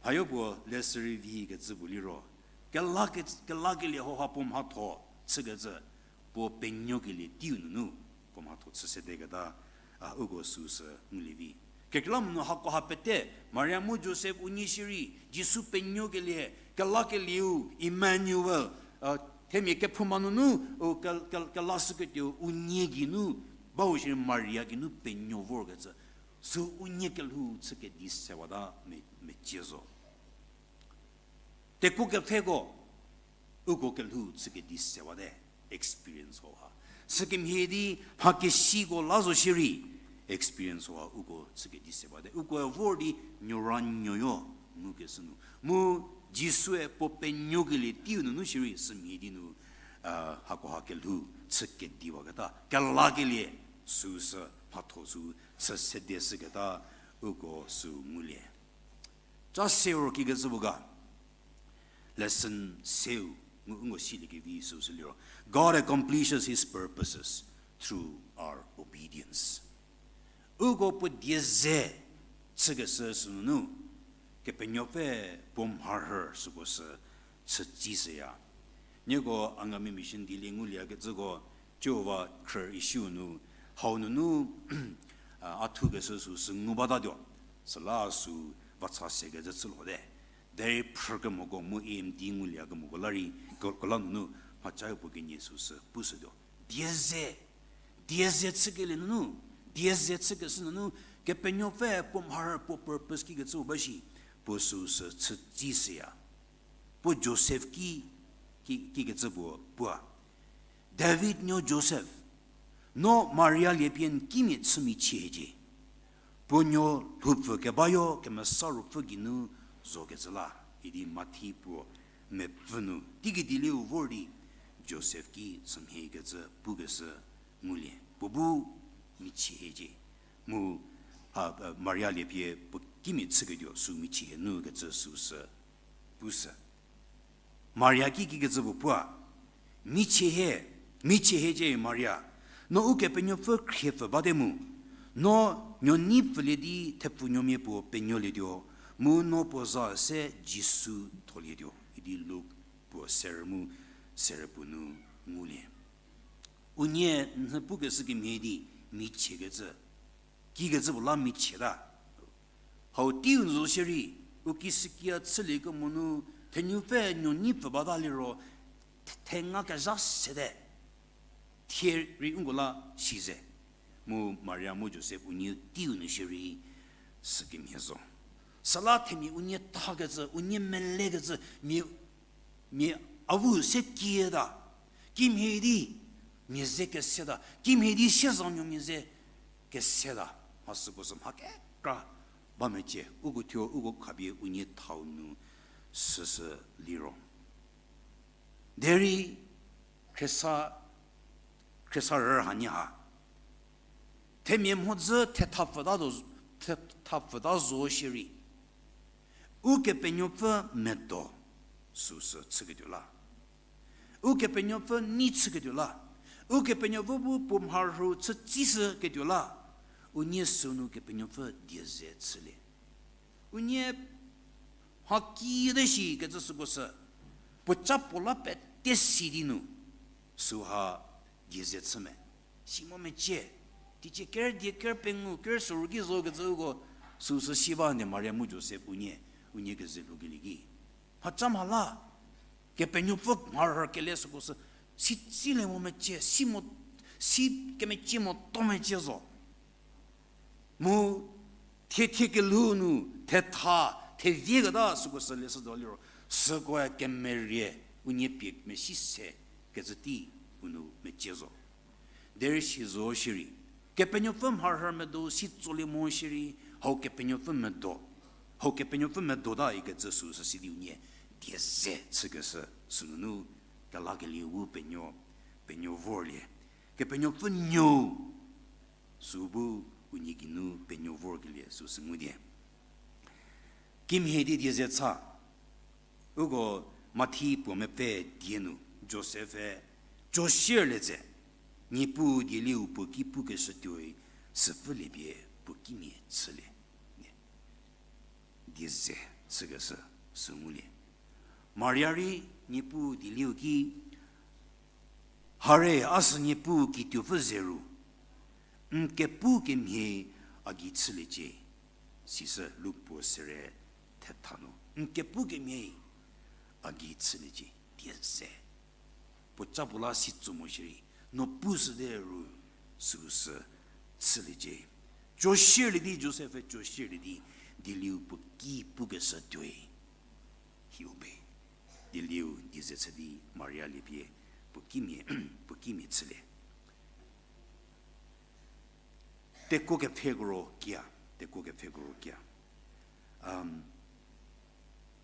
Hayo puo lesü rei vi kecü puo liro, kela ke-, kelakelie hauha puo mhatho chükecü, puo penuokelie teiu nunu, puo mhatho chü sedeketa, a, uko süsü ngulie vi. Kekreilamonyü hakoha pete, Maria mu Josef unie shierei, Jisu penuokelie, kelakelieu, Emmanuel, a, themia kephouma nunu, u ke-, ke-, kelashüketuo unie geinu, bau shierei Maria geinu penuo vorkecü, sü unie kelhou chü kedi sewata me-, mecie zo. Tekuo kepfheko, uko kelhou chü kedi sewate, experience hauha. Sükemhie di mhakesiko la zo shierei, experience hauha uko chü kedi sewate. Ukoe vor di nuoranuoyo ngukeshü nu. Mu Jisue puo penuokelie teiu nunu shierei sümhie di nu, a, hakoha kelhou chü kediwaketa. Kelakelie süsü mhatho sü chü sede shüketa uko sü ngulie. Ca seu ro kikecü puo ga. Lesson seu, ngu, ngu siliekevi süsü liro, God accomplishes his purposes through our obedience. Uko puo die ze chükeshü sünunu, Kepenuopfü puo mharhü süko sü chütsishüya. Nieko Angami Mission dilie nguliekecüko, Jihova khrü isiu nu, hau nunu, a, a thukeshü süsü ngu batatuo, süla sü vacha sekecü chülote. Derei phrükemoko mu A M D nguliekemoko la rei, ko-, kola nunu, mhachau puo kenie süsü pushütuo. Die ze, die ze chükelie nunu, die ze chükeshü nunu, Kepenuopfü puo mharhü puo purpose kikecü puo ba shi, puo süu sü chütsishüya. Puo Josef ki, ki, kikecü puo pua. David nuo Josef, no Maria liepie n kimia chü michie hiecie. Puo nuo lhoupfü kebayo Kemesa Ruopfü geinu zokecü la, idi Mathi puo mepfü nu teigei dielieu vor di Josef ki sümhiekecü pukeshü ngulie. Puo bu michie hiecie. Mu, a, a, Maria liepie puo kimia chüketuo sü michie hie nu kecü süu sü pushü. Maria ki kikecü puo pua, michie hie, michie hiecie Maria, no Ukepenuopfü khriepfü bate mu, no nuo nei pfülie di thepfunuomia puo penuolietuo, mu no puo za se Jisu tholietuo, idi Luk puo serü mu serü puo nu ngulie. Unie nhü pukeshü kemhie di michiekecü, kikecü puo la michieta. Hau teiu nu zo shierei, u kishükia chüliekemo nu, thenupfü nuo nei pfü bata liro, the-, thenga kezha sete. Thie rei uko la size. Mu Maria mu Josef unie teiu nu shierei, sükemhie zo. Süla themia unie thakecü, unie melekecü, mia, mia avu se kieta. Kimhie di mia ze keseta. Kimhie di siezanuomia ze keseta. Mha süko sü mha kekra ba mecie. Uko thuo, uko khapie unie thau nu süsü liro. Derei khriesa, khriesa rü hanie ha. Themia mhodzü thetha pfüta zo, thetha pfüta zo shierei. Ukepenuopfü medo süu sü chüketuo la. Ukepenuopfü nei chüketuo la. Ukepenuopfü bu puo mharhü chütsishüketuo la. Unie sünu Kepenuopfü die ze chülie. Unie mha kiüte shi kecü süko sü, puo ca puo la pete si di nu, süha die ze chü me. Si mo mecie, teicie ker die ker pengou ker süru ki zo kecü uko, süu sü si ba nde Maria mu Josef unie, unie keze lhoukelie ki. Mhaca mha la, Kepenuopfü mharhü kele süko sü, si tsilie mo mecie, si mo, si kemecie moto mecie zo. Mu thie thie kelhou nu thetha, thevieketa süko sü leshütuo liro, sükoe kemerie, unie pie mesi se kecü tei u nu mecie zo. Derei si zo shierei, Kepenuopfü mharhü medo si tsolie mo shierei, hau Kepenuopfü medo, hau Kepenuopfü medota ikecü süu sü si di unie die ze chükeshü sünunu, kelakelie u penuo, penuo vorlie. Kepenuopfü nuo, süu bu unie geinu penuo vorkelie süu sü ngulie. Kimhie di die ze cha, uko Mathi puo mepfü die nu, Josef-e joshierlie tse, Niepuu dielieu puo ki pukeshütuoi, süpfülie pie puo kimia chülie. Die ze chükeshü sü ngulie. Maria rei Niepuu dielieu ki, hare, a sü Niepuu kituopfü ze ru, n kepu kemhie a gei chüliecie, sisü Luk puo sere thetha nu, n kepu kemhie a gei chüliecie, die ze. Puo ca puo la si tso mo shierei, no pushüte ru süu sü chüliecie. Joshierlie di, Josef-e joshierlie di, dielieu puo ki pukeshütuoi, he obeyed. Dielieu die ze chü di Maria liepie puo kimia, puo kimia chülie. Tekuo kepfhekoro kia, tekuo kepfhekoro kia.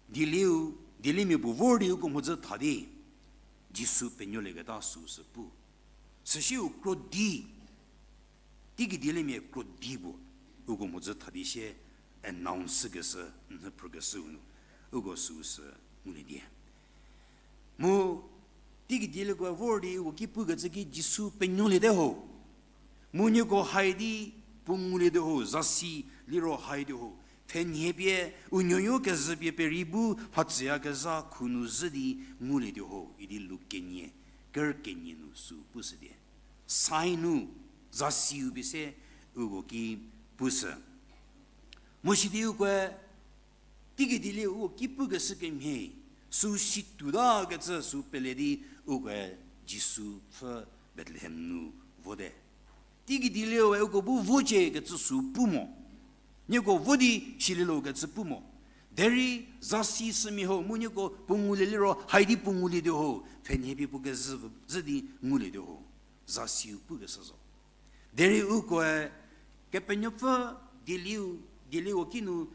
Dielieu, dieliemia puo vor di uko mhodzü tha di, Jisu penuolieketa süu sü pu. Süsie u krodi, teigei dieliemia krodi puo, uko mhodzü tha di sie announce keshü, nhüphrükeshüu nu, uko süu sü ngulie die. Mu, teigei dieliekoe vor di uko ki pukecü ki Jisu penuoliete ho. Mu nieko hai di puo nguliete ho, zasi liro hai di ho. Pfhenhie pie, u nuoyo kezhü pie perei bu mhatsüyakezha khu nu zhü di nguliete ho, idi Luk kenie, ker kenie nu süu pushütie. Sign nu, zasiu pie se uko ki pushü. Mu sidi ukoe, teigei dielieu uko ki pukeshü kemhie, süu si tuotakecü süu pele di ukoe Jisu pfhü Bethlehem nu vote. Teigei dielieu-e uko bu vocie kecü süu pu mo. Nieko vo di silielokecü pu mo. Derei zasi sümia ho mu nieko puo ngulie liro, hai di puo ngulietuo ho, pfhenhie pie puo kezhü zhü di ngulietuo ho. Zasiu pukeshü zo. Derei ukoe Kepenuopfü dieliu, dieliu ki nu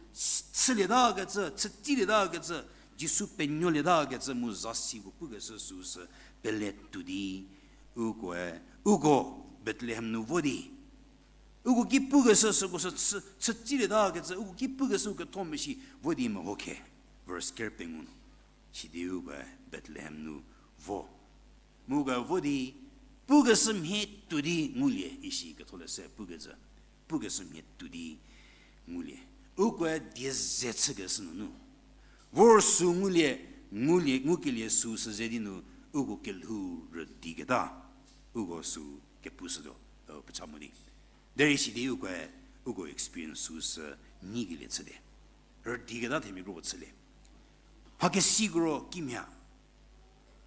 chülietakecü, chütsilietakecü, Jisu penuolieta kecü mu zasi ko pukeshü süu sü pele tuo di, ukoe, uko Bethlehem nu vo di, uko ki pukeshü süko sü chü, chütsilieta kecü, uko ki pukeshü ketho mesi vo di meho khe. Verse ker pengou nu. Sidi ukoe Bethlehem nu vo. Mu ukoe vo di, pukeshü mhie tuo di ngulie, isi ketholeshü pukecü. Pukeshü mhie tuo di ngulie. Ukoe die ze chükeshü nunu, vor süu ngulie, ngulie, ngukelie süu sü ze di nu, uko kelhou rüdiketa, uko süu kepushütuo, pecha mo di. Derei sidi ukoe, uko experience süu sü nyikelie chüte. Rüdiketa themia kropuo chülie. Mhakesiko ro kimhie.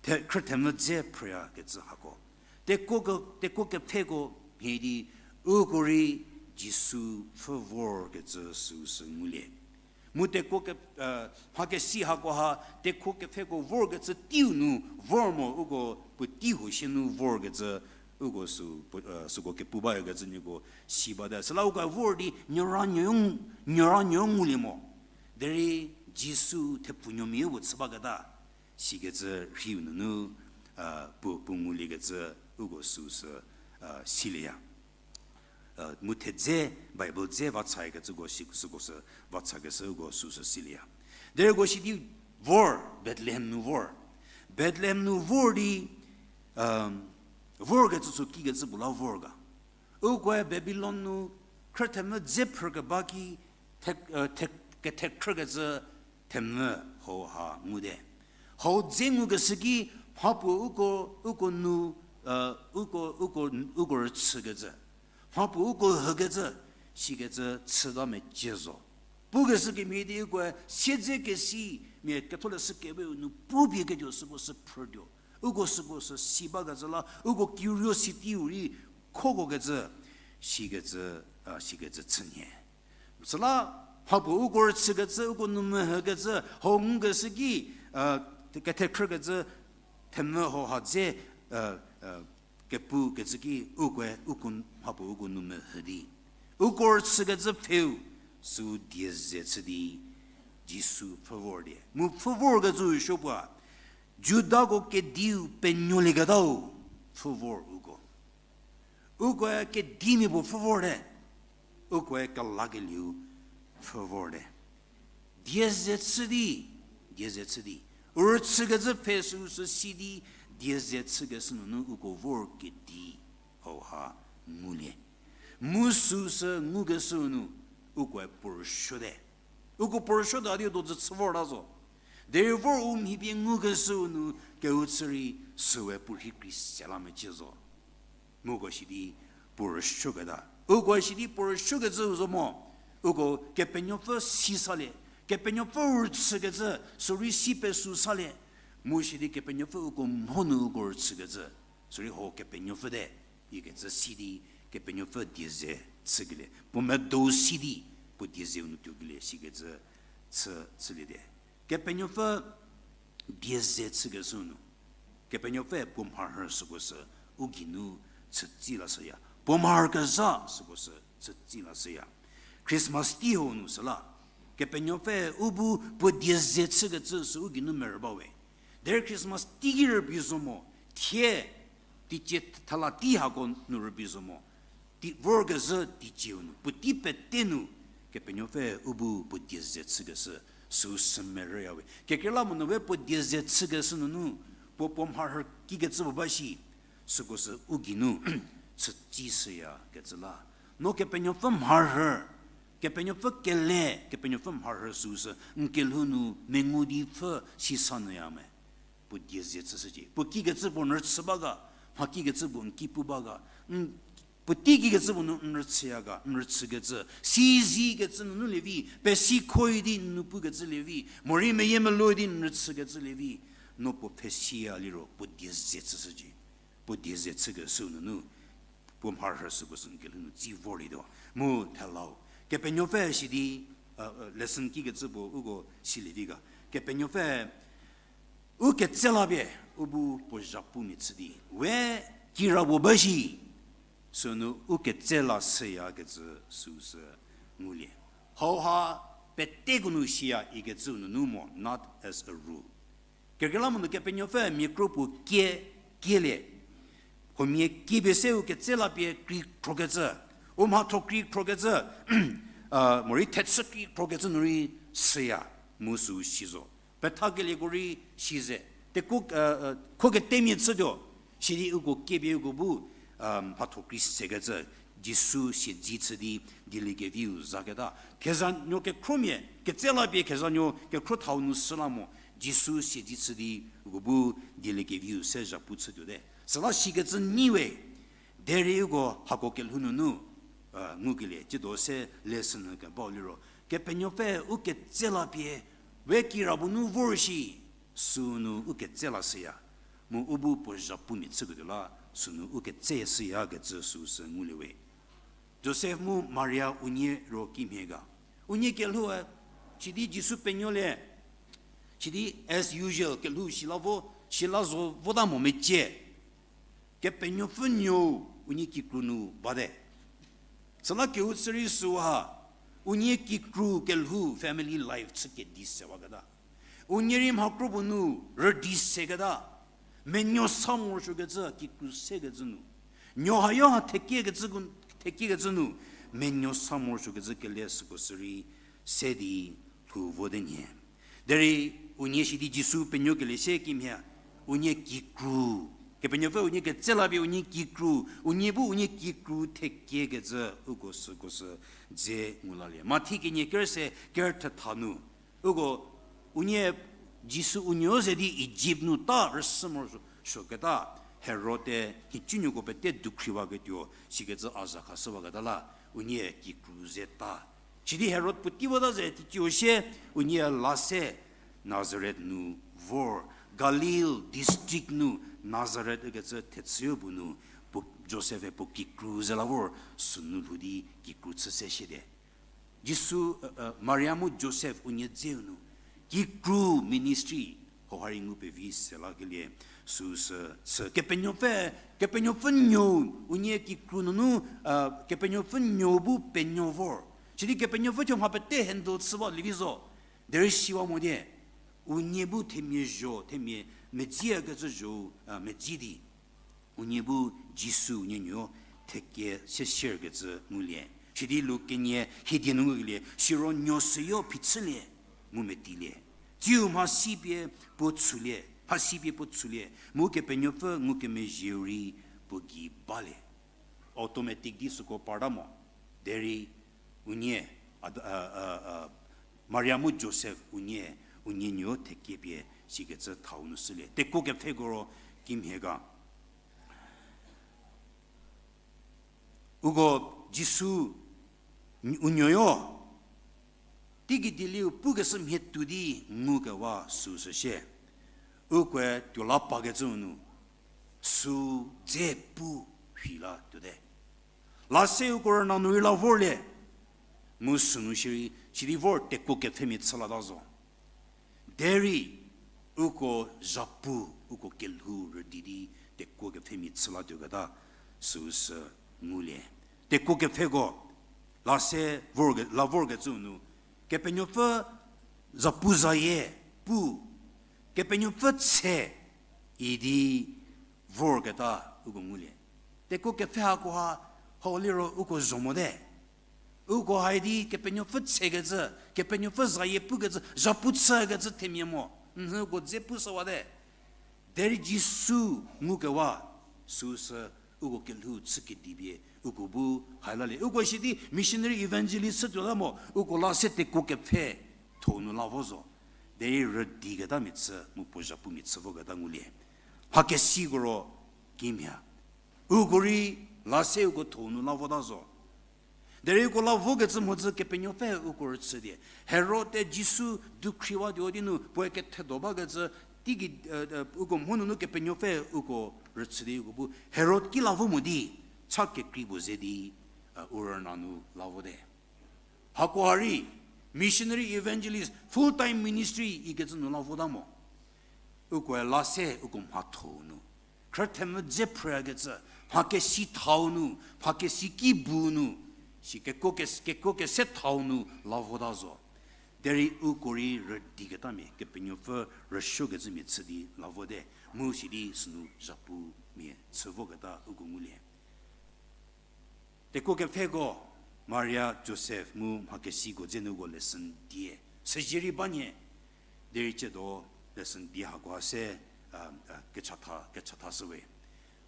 Khrüthemvü dze phrüyakecü hako. Tekuo ke, tekuo kepfheko mhie di, uko rei Jisu pfhü vorkecü süu sü ngulie. Mu tekuo ke, mhakesi hako ha tekuo kepfheko vorkecü teiu nu vor mo, uko puotei huo sie nu vorkecü, uko sü, süko kepu bayakecü nieko si bate. Süla uko vor di nuora nuo, nuora nuo ngulie mo. Derei Jisu thepfunuomia puo chü baketa, sikecü rhiu nunu, puo, puo nguliekecü uko süu sü silieya. Mu thedze, Bible dze va chakecüko si, süko sü va chakeshü uko süu sü silieya. Derei uko sidi vor, Bethlehem nu vor. Bethlehem nu vor di, vorkecü sü kikecü puo la vor ga. Ukoe Babilon nu khrüthemvü dze phrükeba ki, the, the, kethekhrükecü themvü hau ha ngude. Hau dze ngukeshü ki mhapuo uko, uko nu, uko, uko, uko rüchükecü, mhapuo uko hükecü, sikecü chüta mecie zo. Pukeshü kemhie di ukoe siedzekesi, mia ketholeshü keweu nu pupie ketuo süko sü phrütuo. Uko süko sü si bakecü la, uko curiosity-u rei khokokecü, sikecü, sikecü chünhie. Süla mhapuo uko rüchükecü, uko nu mehükecü hau ngukeshü ki, kethekhrükecü themvü hau ha dze, kepukecü ki ukoe, uko, mhapuo uko nu mehü di, uko rüchükecü pfheu, süu die ze chü di, Jisu pfhü vor di. Mu pfhü vorkecü supuo, Judako kediu penuolieketau pfhü vor uko. Ukoe kedimia puo pfhü vorte, ukoe kelakelieu pfhü vorte. Die ze chü di, die ze chü di. U rüchükecü pfhe süu sü si di, die ze chükeshü nunu uko vor kedi hau ha ngulie. Mu süu sü ngukeshüu nu, ukoe puo rüsuote. Uko puo rüsuote di u dojü chü vorta zo. Derei vor u mhi pie ngukeshüu nu kehou chü rei süue puo rhei kri se la mecie zo. Mu uko sidi puo rüsuoketa. Uko sidi puo rüsuokecüu zo mo. Uko Kepenuopfü si salie. Kepenuopfü rüchükecü, sürei si pesü salie. Mu sidi Kepenuopfü uko mho nu uko rüchükecü, sürei ho Kepenuopfü te ikecü si di, Kepenuopfü die ze chükelie. Puo medou si di, puo die zeu nu tuokelie sikecü chü, chüliete. Kepenuopfü die ze chükeshü nu, Kepenuopfü puo mharhü süko sü u geinu chütsi lashüya. Puo mharhü kezha süko sü chütsi lashüya. Christmas tei hau nu süla, Kepenuopfü u bu puo die ze chükecü sü u geinu merü bawe. Derei Christmas teiki rübei zo mo, thie, teicie thala tei hako nu rübei zo mo, tei vorkezhü teicieu nu, puotei pete nu, Kepenuopfü u bu puo die ze chükeshü, süu sü merüyawe. Kekreilamonyü we puo die ze chükeshü nunu, puo puo mharhü kikecü puo ba shi, süko sü u geinu chütsi shüyakecü la. No Kepenuopfü mharhü, Kepenuopfü kele, Kepenuopfü mharhü süu sü n kelhou nu mengu di pfü sisa nyüya me. Puo die ze chüshücie. Puo kikecü puo n rüchü ba ga, mha kikecü puo n ki pu ba ga, n, puotei kikecü puo nu n rüchüya ga, n rüchükecü, sizikecü nunu lievi, pesi khoi di n nu pukecü lievi, morei meyiemeluo di n rüchükecü lievi, no puo pfhesiya liro puo die ze chüshücie. Puo die ze chükeshü nunu, puo mharhü süko sü n kelhou nu tsi vorlietuo. Mu thelau, Kepenuopfü sidi, lesson kikecü puo uko silie vi ga. Kepenuopfü u ketse la pie, u bu puo zhapumia chü di we kirapuo ba shi, sünu u ketse la shüyakecü süsü ngulie. Hauha peteko nu shiya ikecü nunu mo, not as a rule. Kekreilamonyü Kepenuopfü mia kro puo kie, kielie. Huomia kiepie se u ketse la pie krikhrokecü, u mhatho krikhrokecü, morei thechü krikhrokecü nu rei shüya, mu sü si zo. Pethakelieko rei si ze, tekuo, kho ketemia chütuo, sidi uko kiepie uko bu mhatho kri sekecü, Jisu siedze chü di dieliekeviu zaketa. Kezhanuo kekhromia ketse la pie kezhanuo kekhro thau nu shü la mo, Jisu siedze chü di uko bu dieliekeviu se zhapu chütuote. Süla sikecü nyi we, derei uko hako kelhou nunu ngukelie, tsiedo se lesson nu kebau liro, Kepenuopfü u ketse la pie, we kirapuo nu vor shi, sünu u ketse la shüya, mu u bu puo zhapumia chüketuo la, sünu u ketse shüyakecü süsü ngulie we. Josef mu Maria unie ro kimhie ga. Unie kelhoue, sidi Jisu penuolie, sidi as usual kelhou sila vo, sila zo vota mo mecie. Kepenuopfü nuou unie kikru nu bate. Süla kehou chü rei süha, unie kikru kelhou family life chü kedi sewaketa. Unie rei mha kropuo nu rüdi seketa. Menuo sa morosuokecü kikru sekecü nu, nuo hayo ha thekiekecü, thekiekecü nu, menuo sa morosuokecü kele süko sü rei se di lhou vote nyie. Derei unie sidi Jisu penuokelie sie kimhie, unie kikru, Kepenuopfü unie ketse la pie unie kikru, unie bu unie kikru thekiekecü uko süko sü dze ngu lalie. Mathi kenie ker se ker thetha nu, uko unie Jisu unuo ze di Ijipt nu ta rüsü morosuoketa, Herod-e nhicunuoko pete dukhriwaketuo sikecü a za khashüwaketa la, unie kikru ze ta. Sidi Herod puotei vota ze teicie sie, unie la se Nazaret nu vor, Galil district nu Nazaret ükecü thechüyo puo nu, puo Josef-e puo kikru ze la vor, sünu lhou di kikru chü se siete. Jisu, Maria mu Josef unie dzeu nu kikru ministry hauha rei ngu pevi se lakelie süsü chü. Kepenuopfü, Kepenuopfü nuou unie kikru nunu, Kepenuopfü nuou bu penuo vor. Sidi Kepenuopfü thuo mha pete handle chü ba lievi zo. Derei siwa mo die, unie bu themia zho, themia medziekecü zho, medzi di unie bu Jisu unie nuo thekie sesierkecü ngulie. Sidi Luk kenie hiedie nu ngukelie, siro nuo süyo phichülie mu metilie. Tsiu mhasi pie puo tshulie, mhasi pie puo tshulie, mu Kepenuopfü ngukemezhieu rei puo gei balie. Automatic di süko parta mo. Derei unie, Maria mu Josef unie, unie nuo thekie pie sikecü thau nu shülie. Tekuo kepfheko ro kimhie ga. Uko Jisu unuoyo teigei dieliu pukeshü mhie tuo di ngukewa süsü shie. Ukoe tuo la pakecü nu, sü dze pu rhei la tuote. La se uko rüna nu rei la vorlie, mu sünu shierei sidi vor tekuo kepfhemia chü lata zo. Derei uko zhapu, uko kelhou rüdi di tekuo kepfhemia chü la tuoketa süsü ngulie. Tekuo kepfheko la se vor, la vorkecü nu, Kepenuopfü zapuzayie pu, Kepenuopfü tse idi vorketa uko ngulie. Tekuo kepfhe hakoha, hau liro uko zho mote. Uko haidi Kepenuopfü tsekecü, Kepenuopfü zayie pukecü, zhapu chükecü themia mo. Nhü uko dze pu süwate. Derei Jisu ngukewa süsü uko kelhou chü kedipie uko bu hai lalie. Uko sidi missionary evangelist chütuo la mo, uko la se tekuo kepfhe thou nu la vo zo. Derei rüdiketamia chü mu puo zhapumia chü voketa ngulie. Mhakesikoro kimhie. Uko rei la se uko thou nu la vota zo. Derei uko la vokecü mhodzü Kepenuopfü uko rüchü die. Herod-e Jisu dukhriwatuo di nu puoe kethedo bakecü teigei, uko mho nunu Kepenuopfü uko rüchü di uko bu Herod ki la vo mo di, cha kekrei puo ze di, u rüna nu la vote. Hakoha rei, missionary, evangelist, full time ministry ikecü nu la vota mo. Ukoe la se uko mhatho-u nu, khrüthemvü dze phrükecü, mha kesi thau nu, mha kesi ki bu nu, si keko kes-, keko kese thau nu la vota zo. Derei uko rei rüdiketamia Kepenuopfü rüsuokecümia chü di la vote, mu sidi sünu zhapu mia chü voketa uko ngulie. Tekuo kepfheko, Maria, Josef mu mha kesiko dze nuko lesson die. Süzie rei banie, derei ciedo lesson die hakoha se, a, a, kechatha, kechatha shüwe.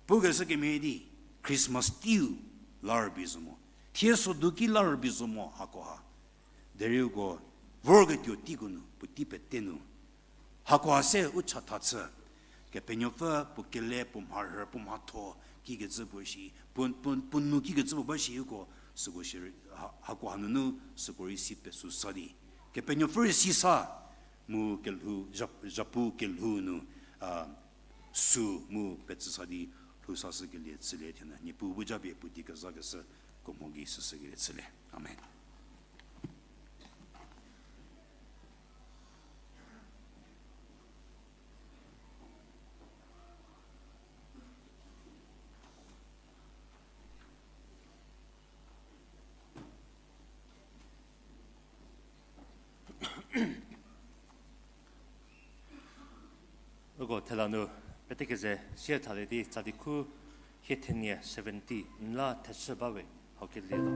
Pukeshü kemhie di, Christmas teiu la rübei zo mo. Thie sodu ki la rübei zo mo hakoha. Derei uko vorketuo teiko nu, puotei pete nu. Hakoha se u chatha chü. Kepenuopfü puo kele, puo mharhü, puo mhatho kikecü puo shi, puo, puo, puo nu kikecü puo ba shi uko, süko shi, ha-, hakoha nunu süko rei si pesü sa di. Kepenuopfü rei si sa, mu kelhou, zha-, zhapu kelhou nu, a, sü mu petsü sa di lhou sashü kelie chülie thie nu. Niepuu bu japie puotei kezakeshüko mho gei süshü kelie chülie. Amen. Uko thela nu pete keze sie thalie di tsa di khu hie thenie seventy n la thechü bawe hau kelie lo.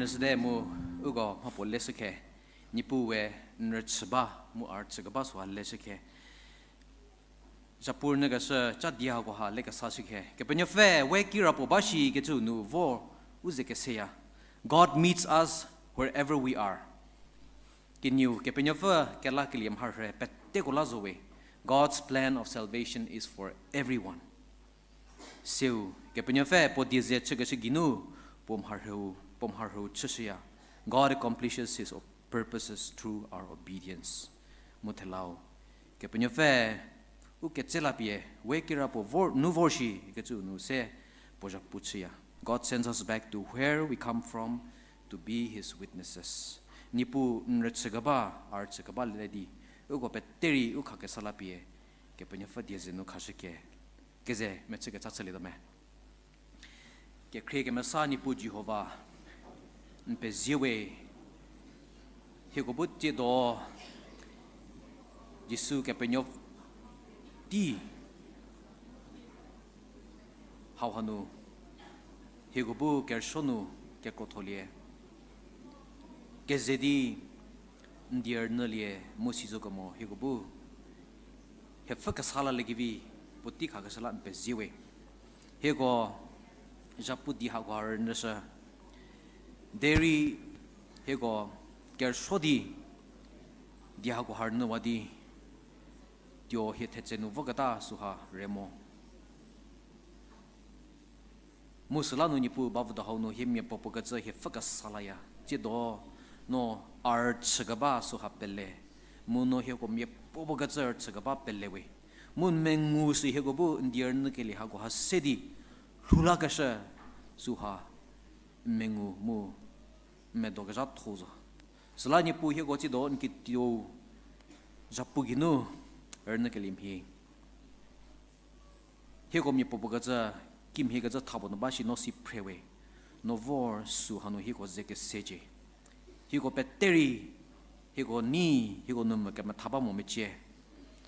Süde mu uko mhapuo leshükhe, Niepuu we n rüchü ba mu a rüchükeba süha leshükhe. Zhapu rünyükeshü cha di hakoha lekesashükhe. Kepenuopfü we kirapuo ba shikecü nu vo u ze keseya. God meets us wherever we are. Kenieu, Kepenuopfü kelakelie mharhü peteko la zo we. God's plan of salvation is for everyone. Seu, Kepenuopfü puo die ze chükeshü geinu, puo mharhüu, puo mharhüu chüshüya. God accomplishes his purposes through our obedience. Mu thelau, Kepenuopfü u ketsela pie, we kirapuo vor, nu vor shikecü nu se, puo zhapu chüya. God sends us back to where we come from to be his witnesses. Niepuu n rüchükeba, a rüchükeba le di, uko peterei u khakesa la pie, Kepenuopfü die ze nu khashüke, keze mechü kecha chülietuo me. Kekhrie kemesa Niepuu Jihova, n pezie we, hieko bu tsiedo, Jisu Kepenuopfü tei hauha nu, hieko bu kerüsuo nu kekrotholie, keze di n die rünyülie mu sizo kemo hieko bu hie pfhü kesa laliekevi puotei khakeshü la n pezie we. Hieko zhapu di hakoha rünyüshü, derei hieko kerüsuo di di hakoha rünyüwa di, tuo hie thetse nu voketa süha re mo. Mu süla nu Niepuu bavüdo hau nu hie miapuopuo kecü hie pfhü kesa laya. Tsiedo no a rüchükeba süha pele, mu no hieko miapuopuo kecü rüchükeba pele we. Mu n mengu sü hieko bu n die rünyükelie hakoha se di lhoulakeshü süha n mengu mu n medokezhatho zo. Süla Niepuu hieko tsiedo n kituou zhapu geinu rünyükelie mhie, hieko miapuopuo kecü, kimhie kecü thapuo nu ba shi no si phre we. No vor süha nu hieko ze kesecie. Hieko peterei, hieko nei, hieko nu mo kemetha ba mo mecie.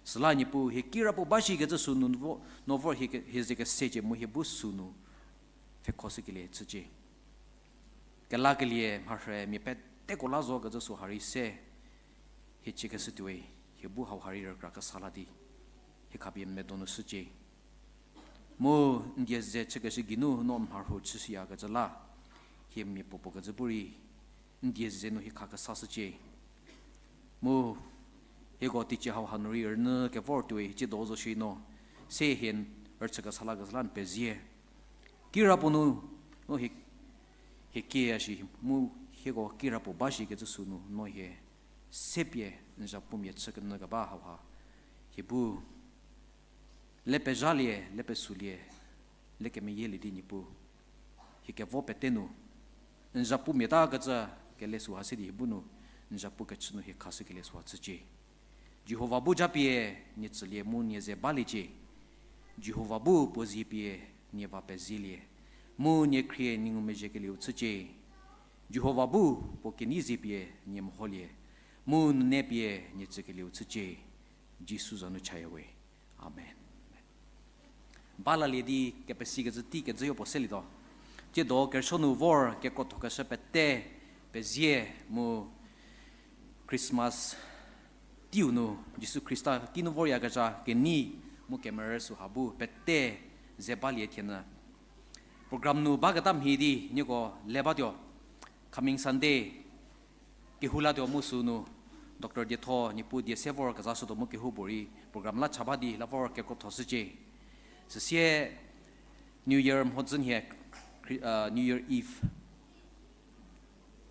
Süla Niepuu hie kirapuo ba shikecü sü nu vo, no vor hie ke-, hie ze kesecie mu hie bu sünu pfhekhoshükelie chücie. Kelakelie mharhü mia peteko la zo kecü süha rei se, hie chiekeshütuowe, hie bu hauha rei rükra kesa la di, hie khapie medo nu shücie. Mu n die ze chükeshü geinu no mharhü chüshüyakecü la, hie miapuopuo kecü bu rei n die ze nu hie khakesashücie. Mu hieko teicie hauha nu rei rünyü kevor tuoi, tsiedo zo shi no, se hie n rüchü kesa lakecü la n pezie. Kirapuo nu, no hie, hie kieya shi, mu hieko kirapuo ba shikecü sü nu, no hie, se pie n zhapumia chü kenyü keba hauha, hie bu le pezhalie, le pesulie, le kemeyielie di Niepuu, hie kevo pete nu n zhapumiatakecü kele süha se di hie bu nu n zhapu kechü nu hie khashükelie süha chücie. Jihova bu japie nie tsülie mu nie ze baliecie. Jihova bu puo zie pie nie va pezielie, mu nie khrie nie ngumezhiekelieu chücie. Jihova bu puo kenei zie pie nie meholie, mu nune pie nie tsükelieu chücie. Jisu za nu chaya we. Amen. Balalie di kepesikecü tei kecüyo puo selietuo. Tsiedo kerüsuo nu vor kekrothokeshü pete pezie mu Christmas teiu nu Jisu Khrista kinu voryakezha kenei mu kemerü süha bu pete ze balie thienyü. Program nu baketa mhie di nieko le batuo. Coming Sunday kehou latuo mu sünu Doctor Dietho Niepuu die se vor kezashütuo mu kehoupuorei program la cha ba di la vor kekrothoshücie. Süsie New Year mhodzü nhie, New Year Eve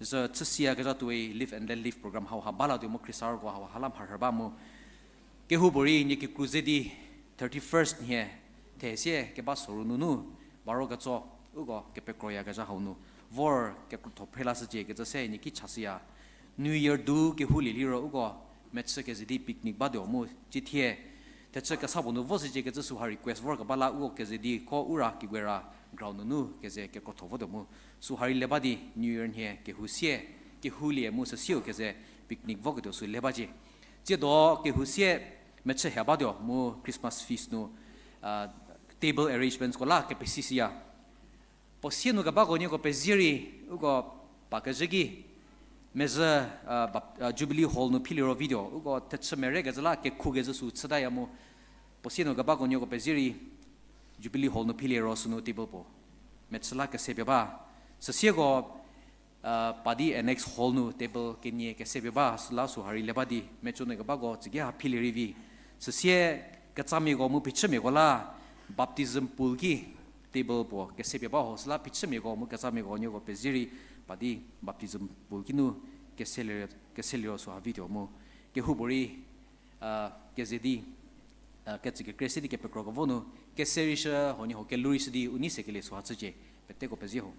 zü chüsiyakezha tuoi Live and Let Live program hauha balatuo mu khriesarüko hauha la mharhü ba mu kehoupuorei nie kikru ze di thirty-first nhie thesie keba soru nunu baro ketso uko kepekroyakezha hau nu vor kekrotho phrelashücie kecü se nie ki chashüya. New Year du kehoulie liro uko mechü keze di picnic batuo mu cithie thechü kesa puo nu voshücie kecü süha request vorkeba la uko keze di kho ura Kiguera ground nunu keze kekrotho votuo mu süha rei le ba di New Year nhie kehou sie, kehoulie mu süsieu keze picnic voketuo sü le bacie. Tsiedo kehou sie mechü ha batuo mu Christmas feast nu table arrangementsko la kepesishüya. Puo sie nu kebako nieko pezie rei uko Pa kezhü ki, mezhü, uh, bap-, uh, Jubilee Hall nu philiero vi tuo, uko thechü merekezhü la kekhukezhü sü chütaya mu, puo sie nu kebako nieko pezie rei, Jubilee Hall nu philiero sünu table puo mechü la kesepie ba. Süsieko, uh, pa di Annex Hall nu table kenie kesepie ba, süla süha rei le ba di, meco nu kebako tsüki ha philie rei vi. Süsie ketsamiako mu phichümiako la baptism pool ki table puo kesepie ba ho, süla phichümiako mu ketsamiako nieko pezie rei, pa di baptism pool ki nu keselie, keseliero süha vi tuo mu. Kehoupuorei, uh, keze di, uh, ketsü kekrei se di kepekro kevo nu, kese rei shü, huoniehuo kelhou rei shü di u nei sekelie süha chücie, peteko pezie ho.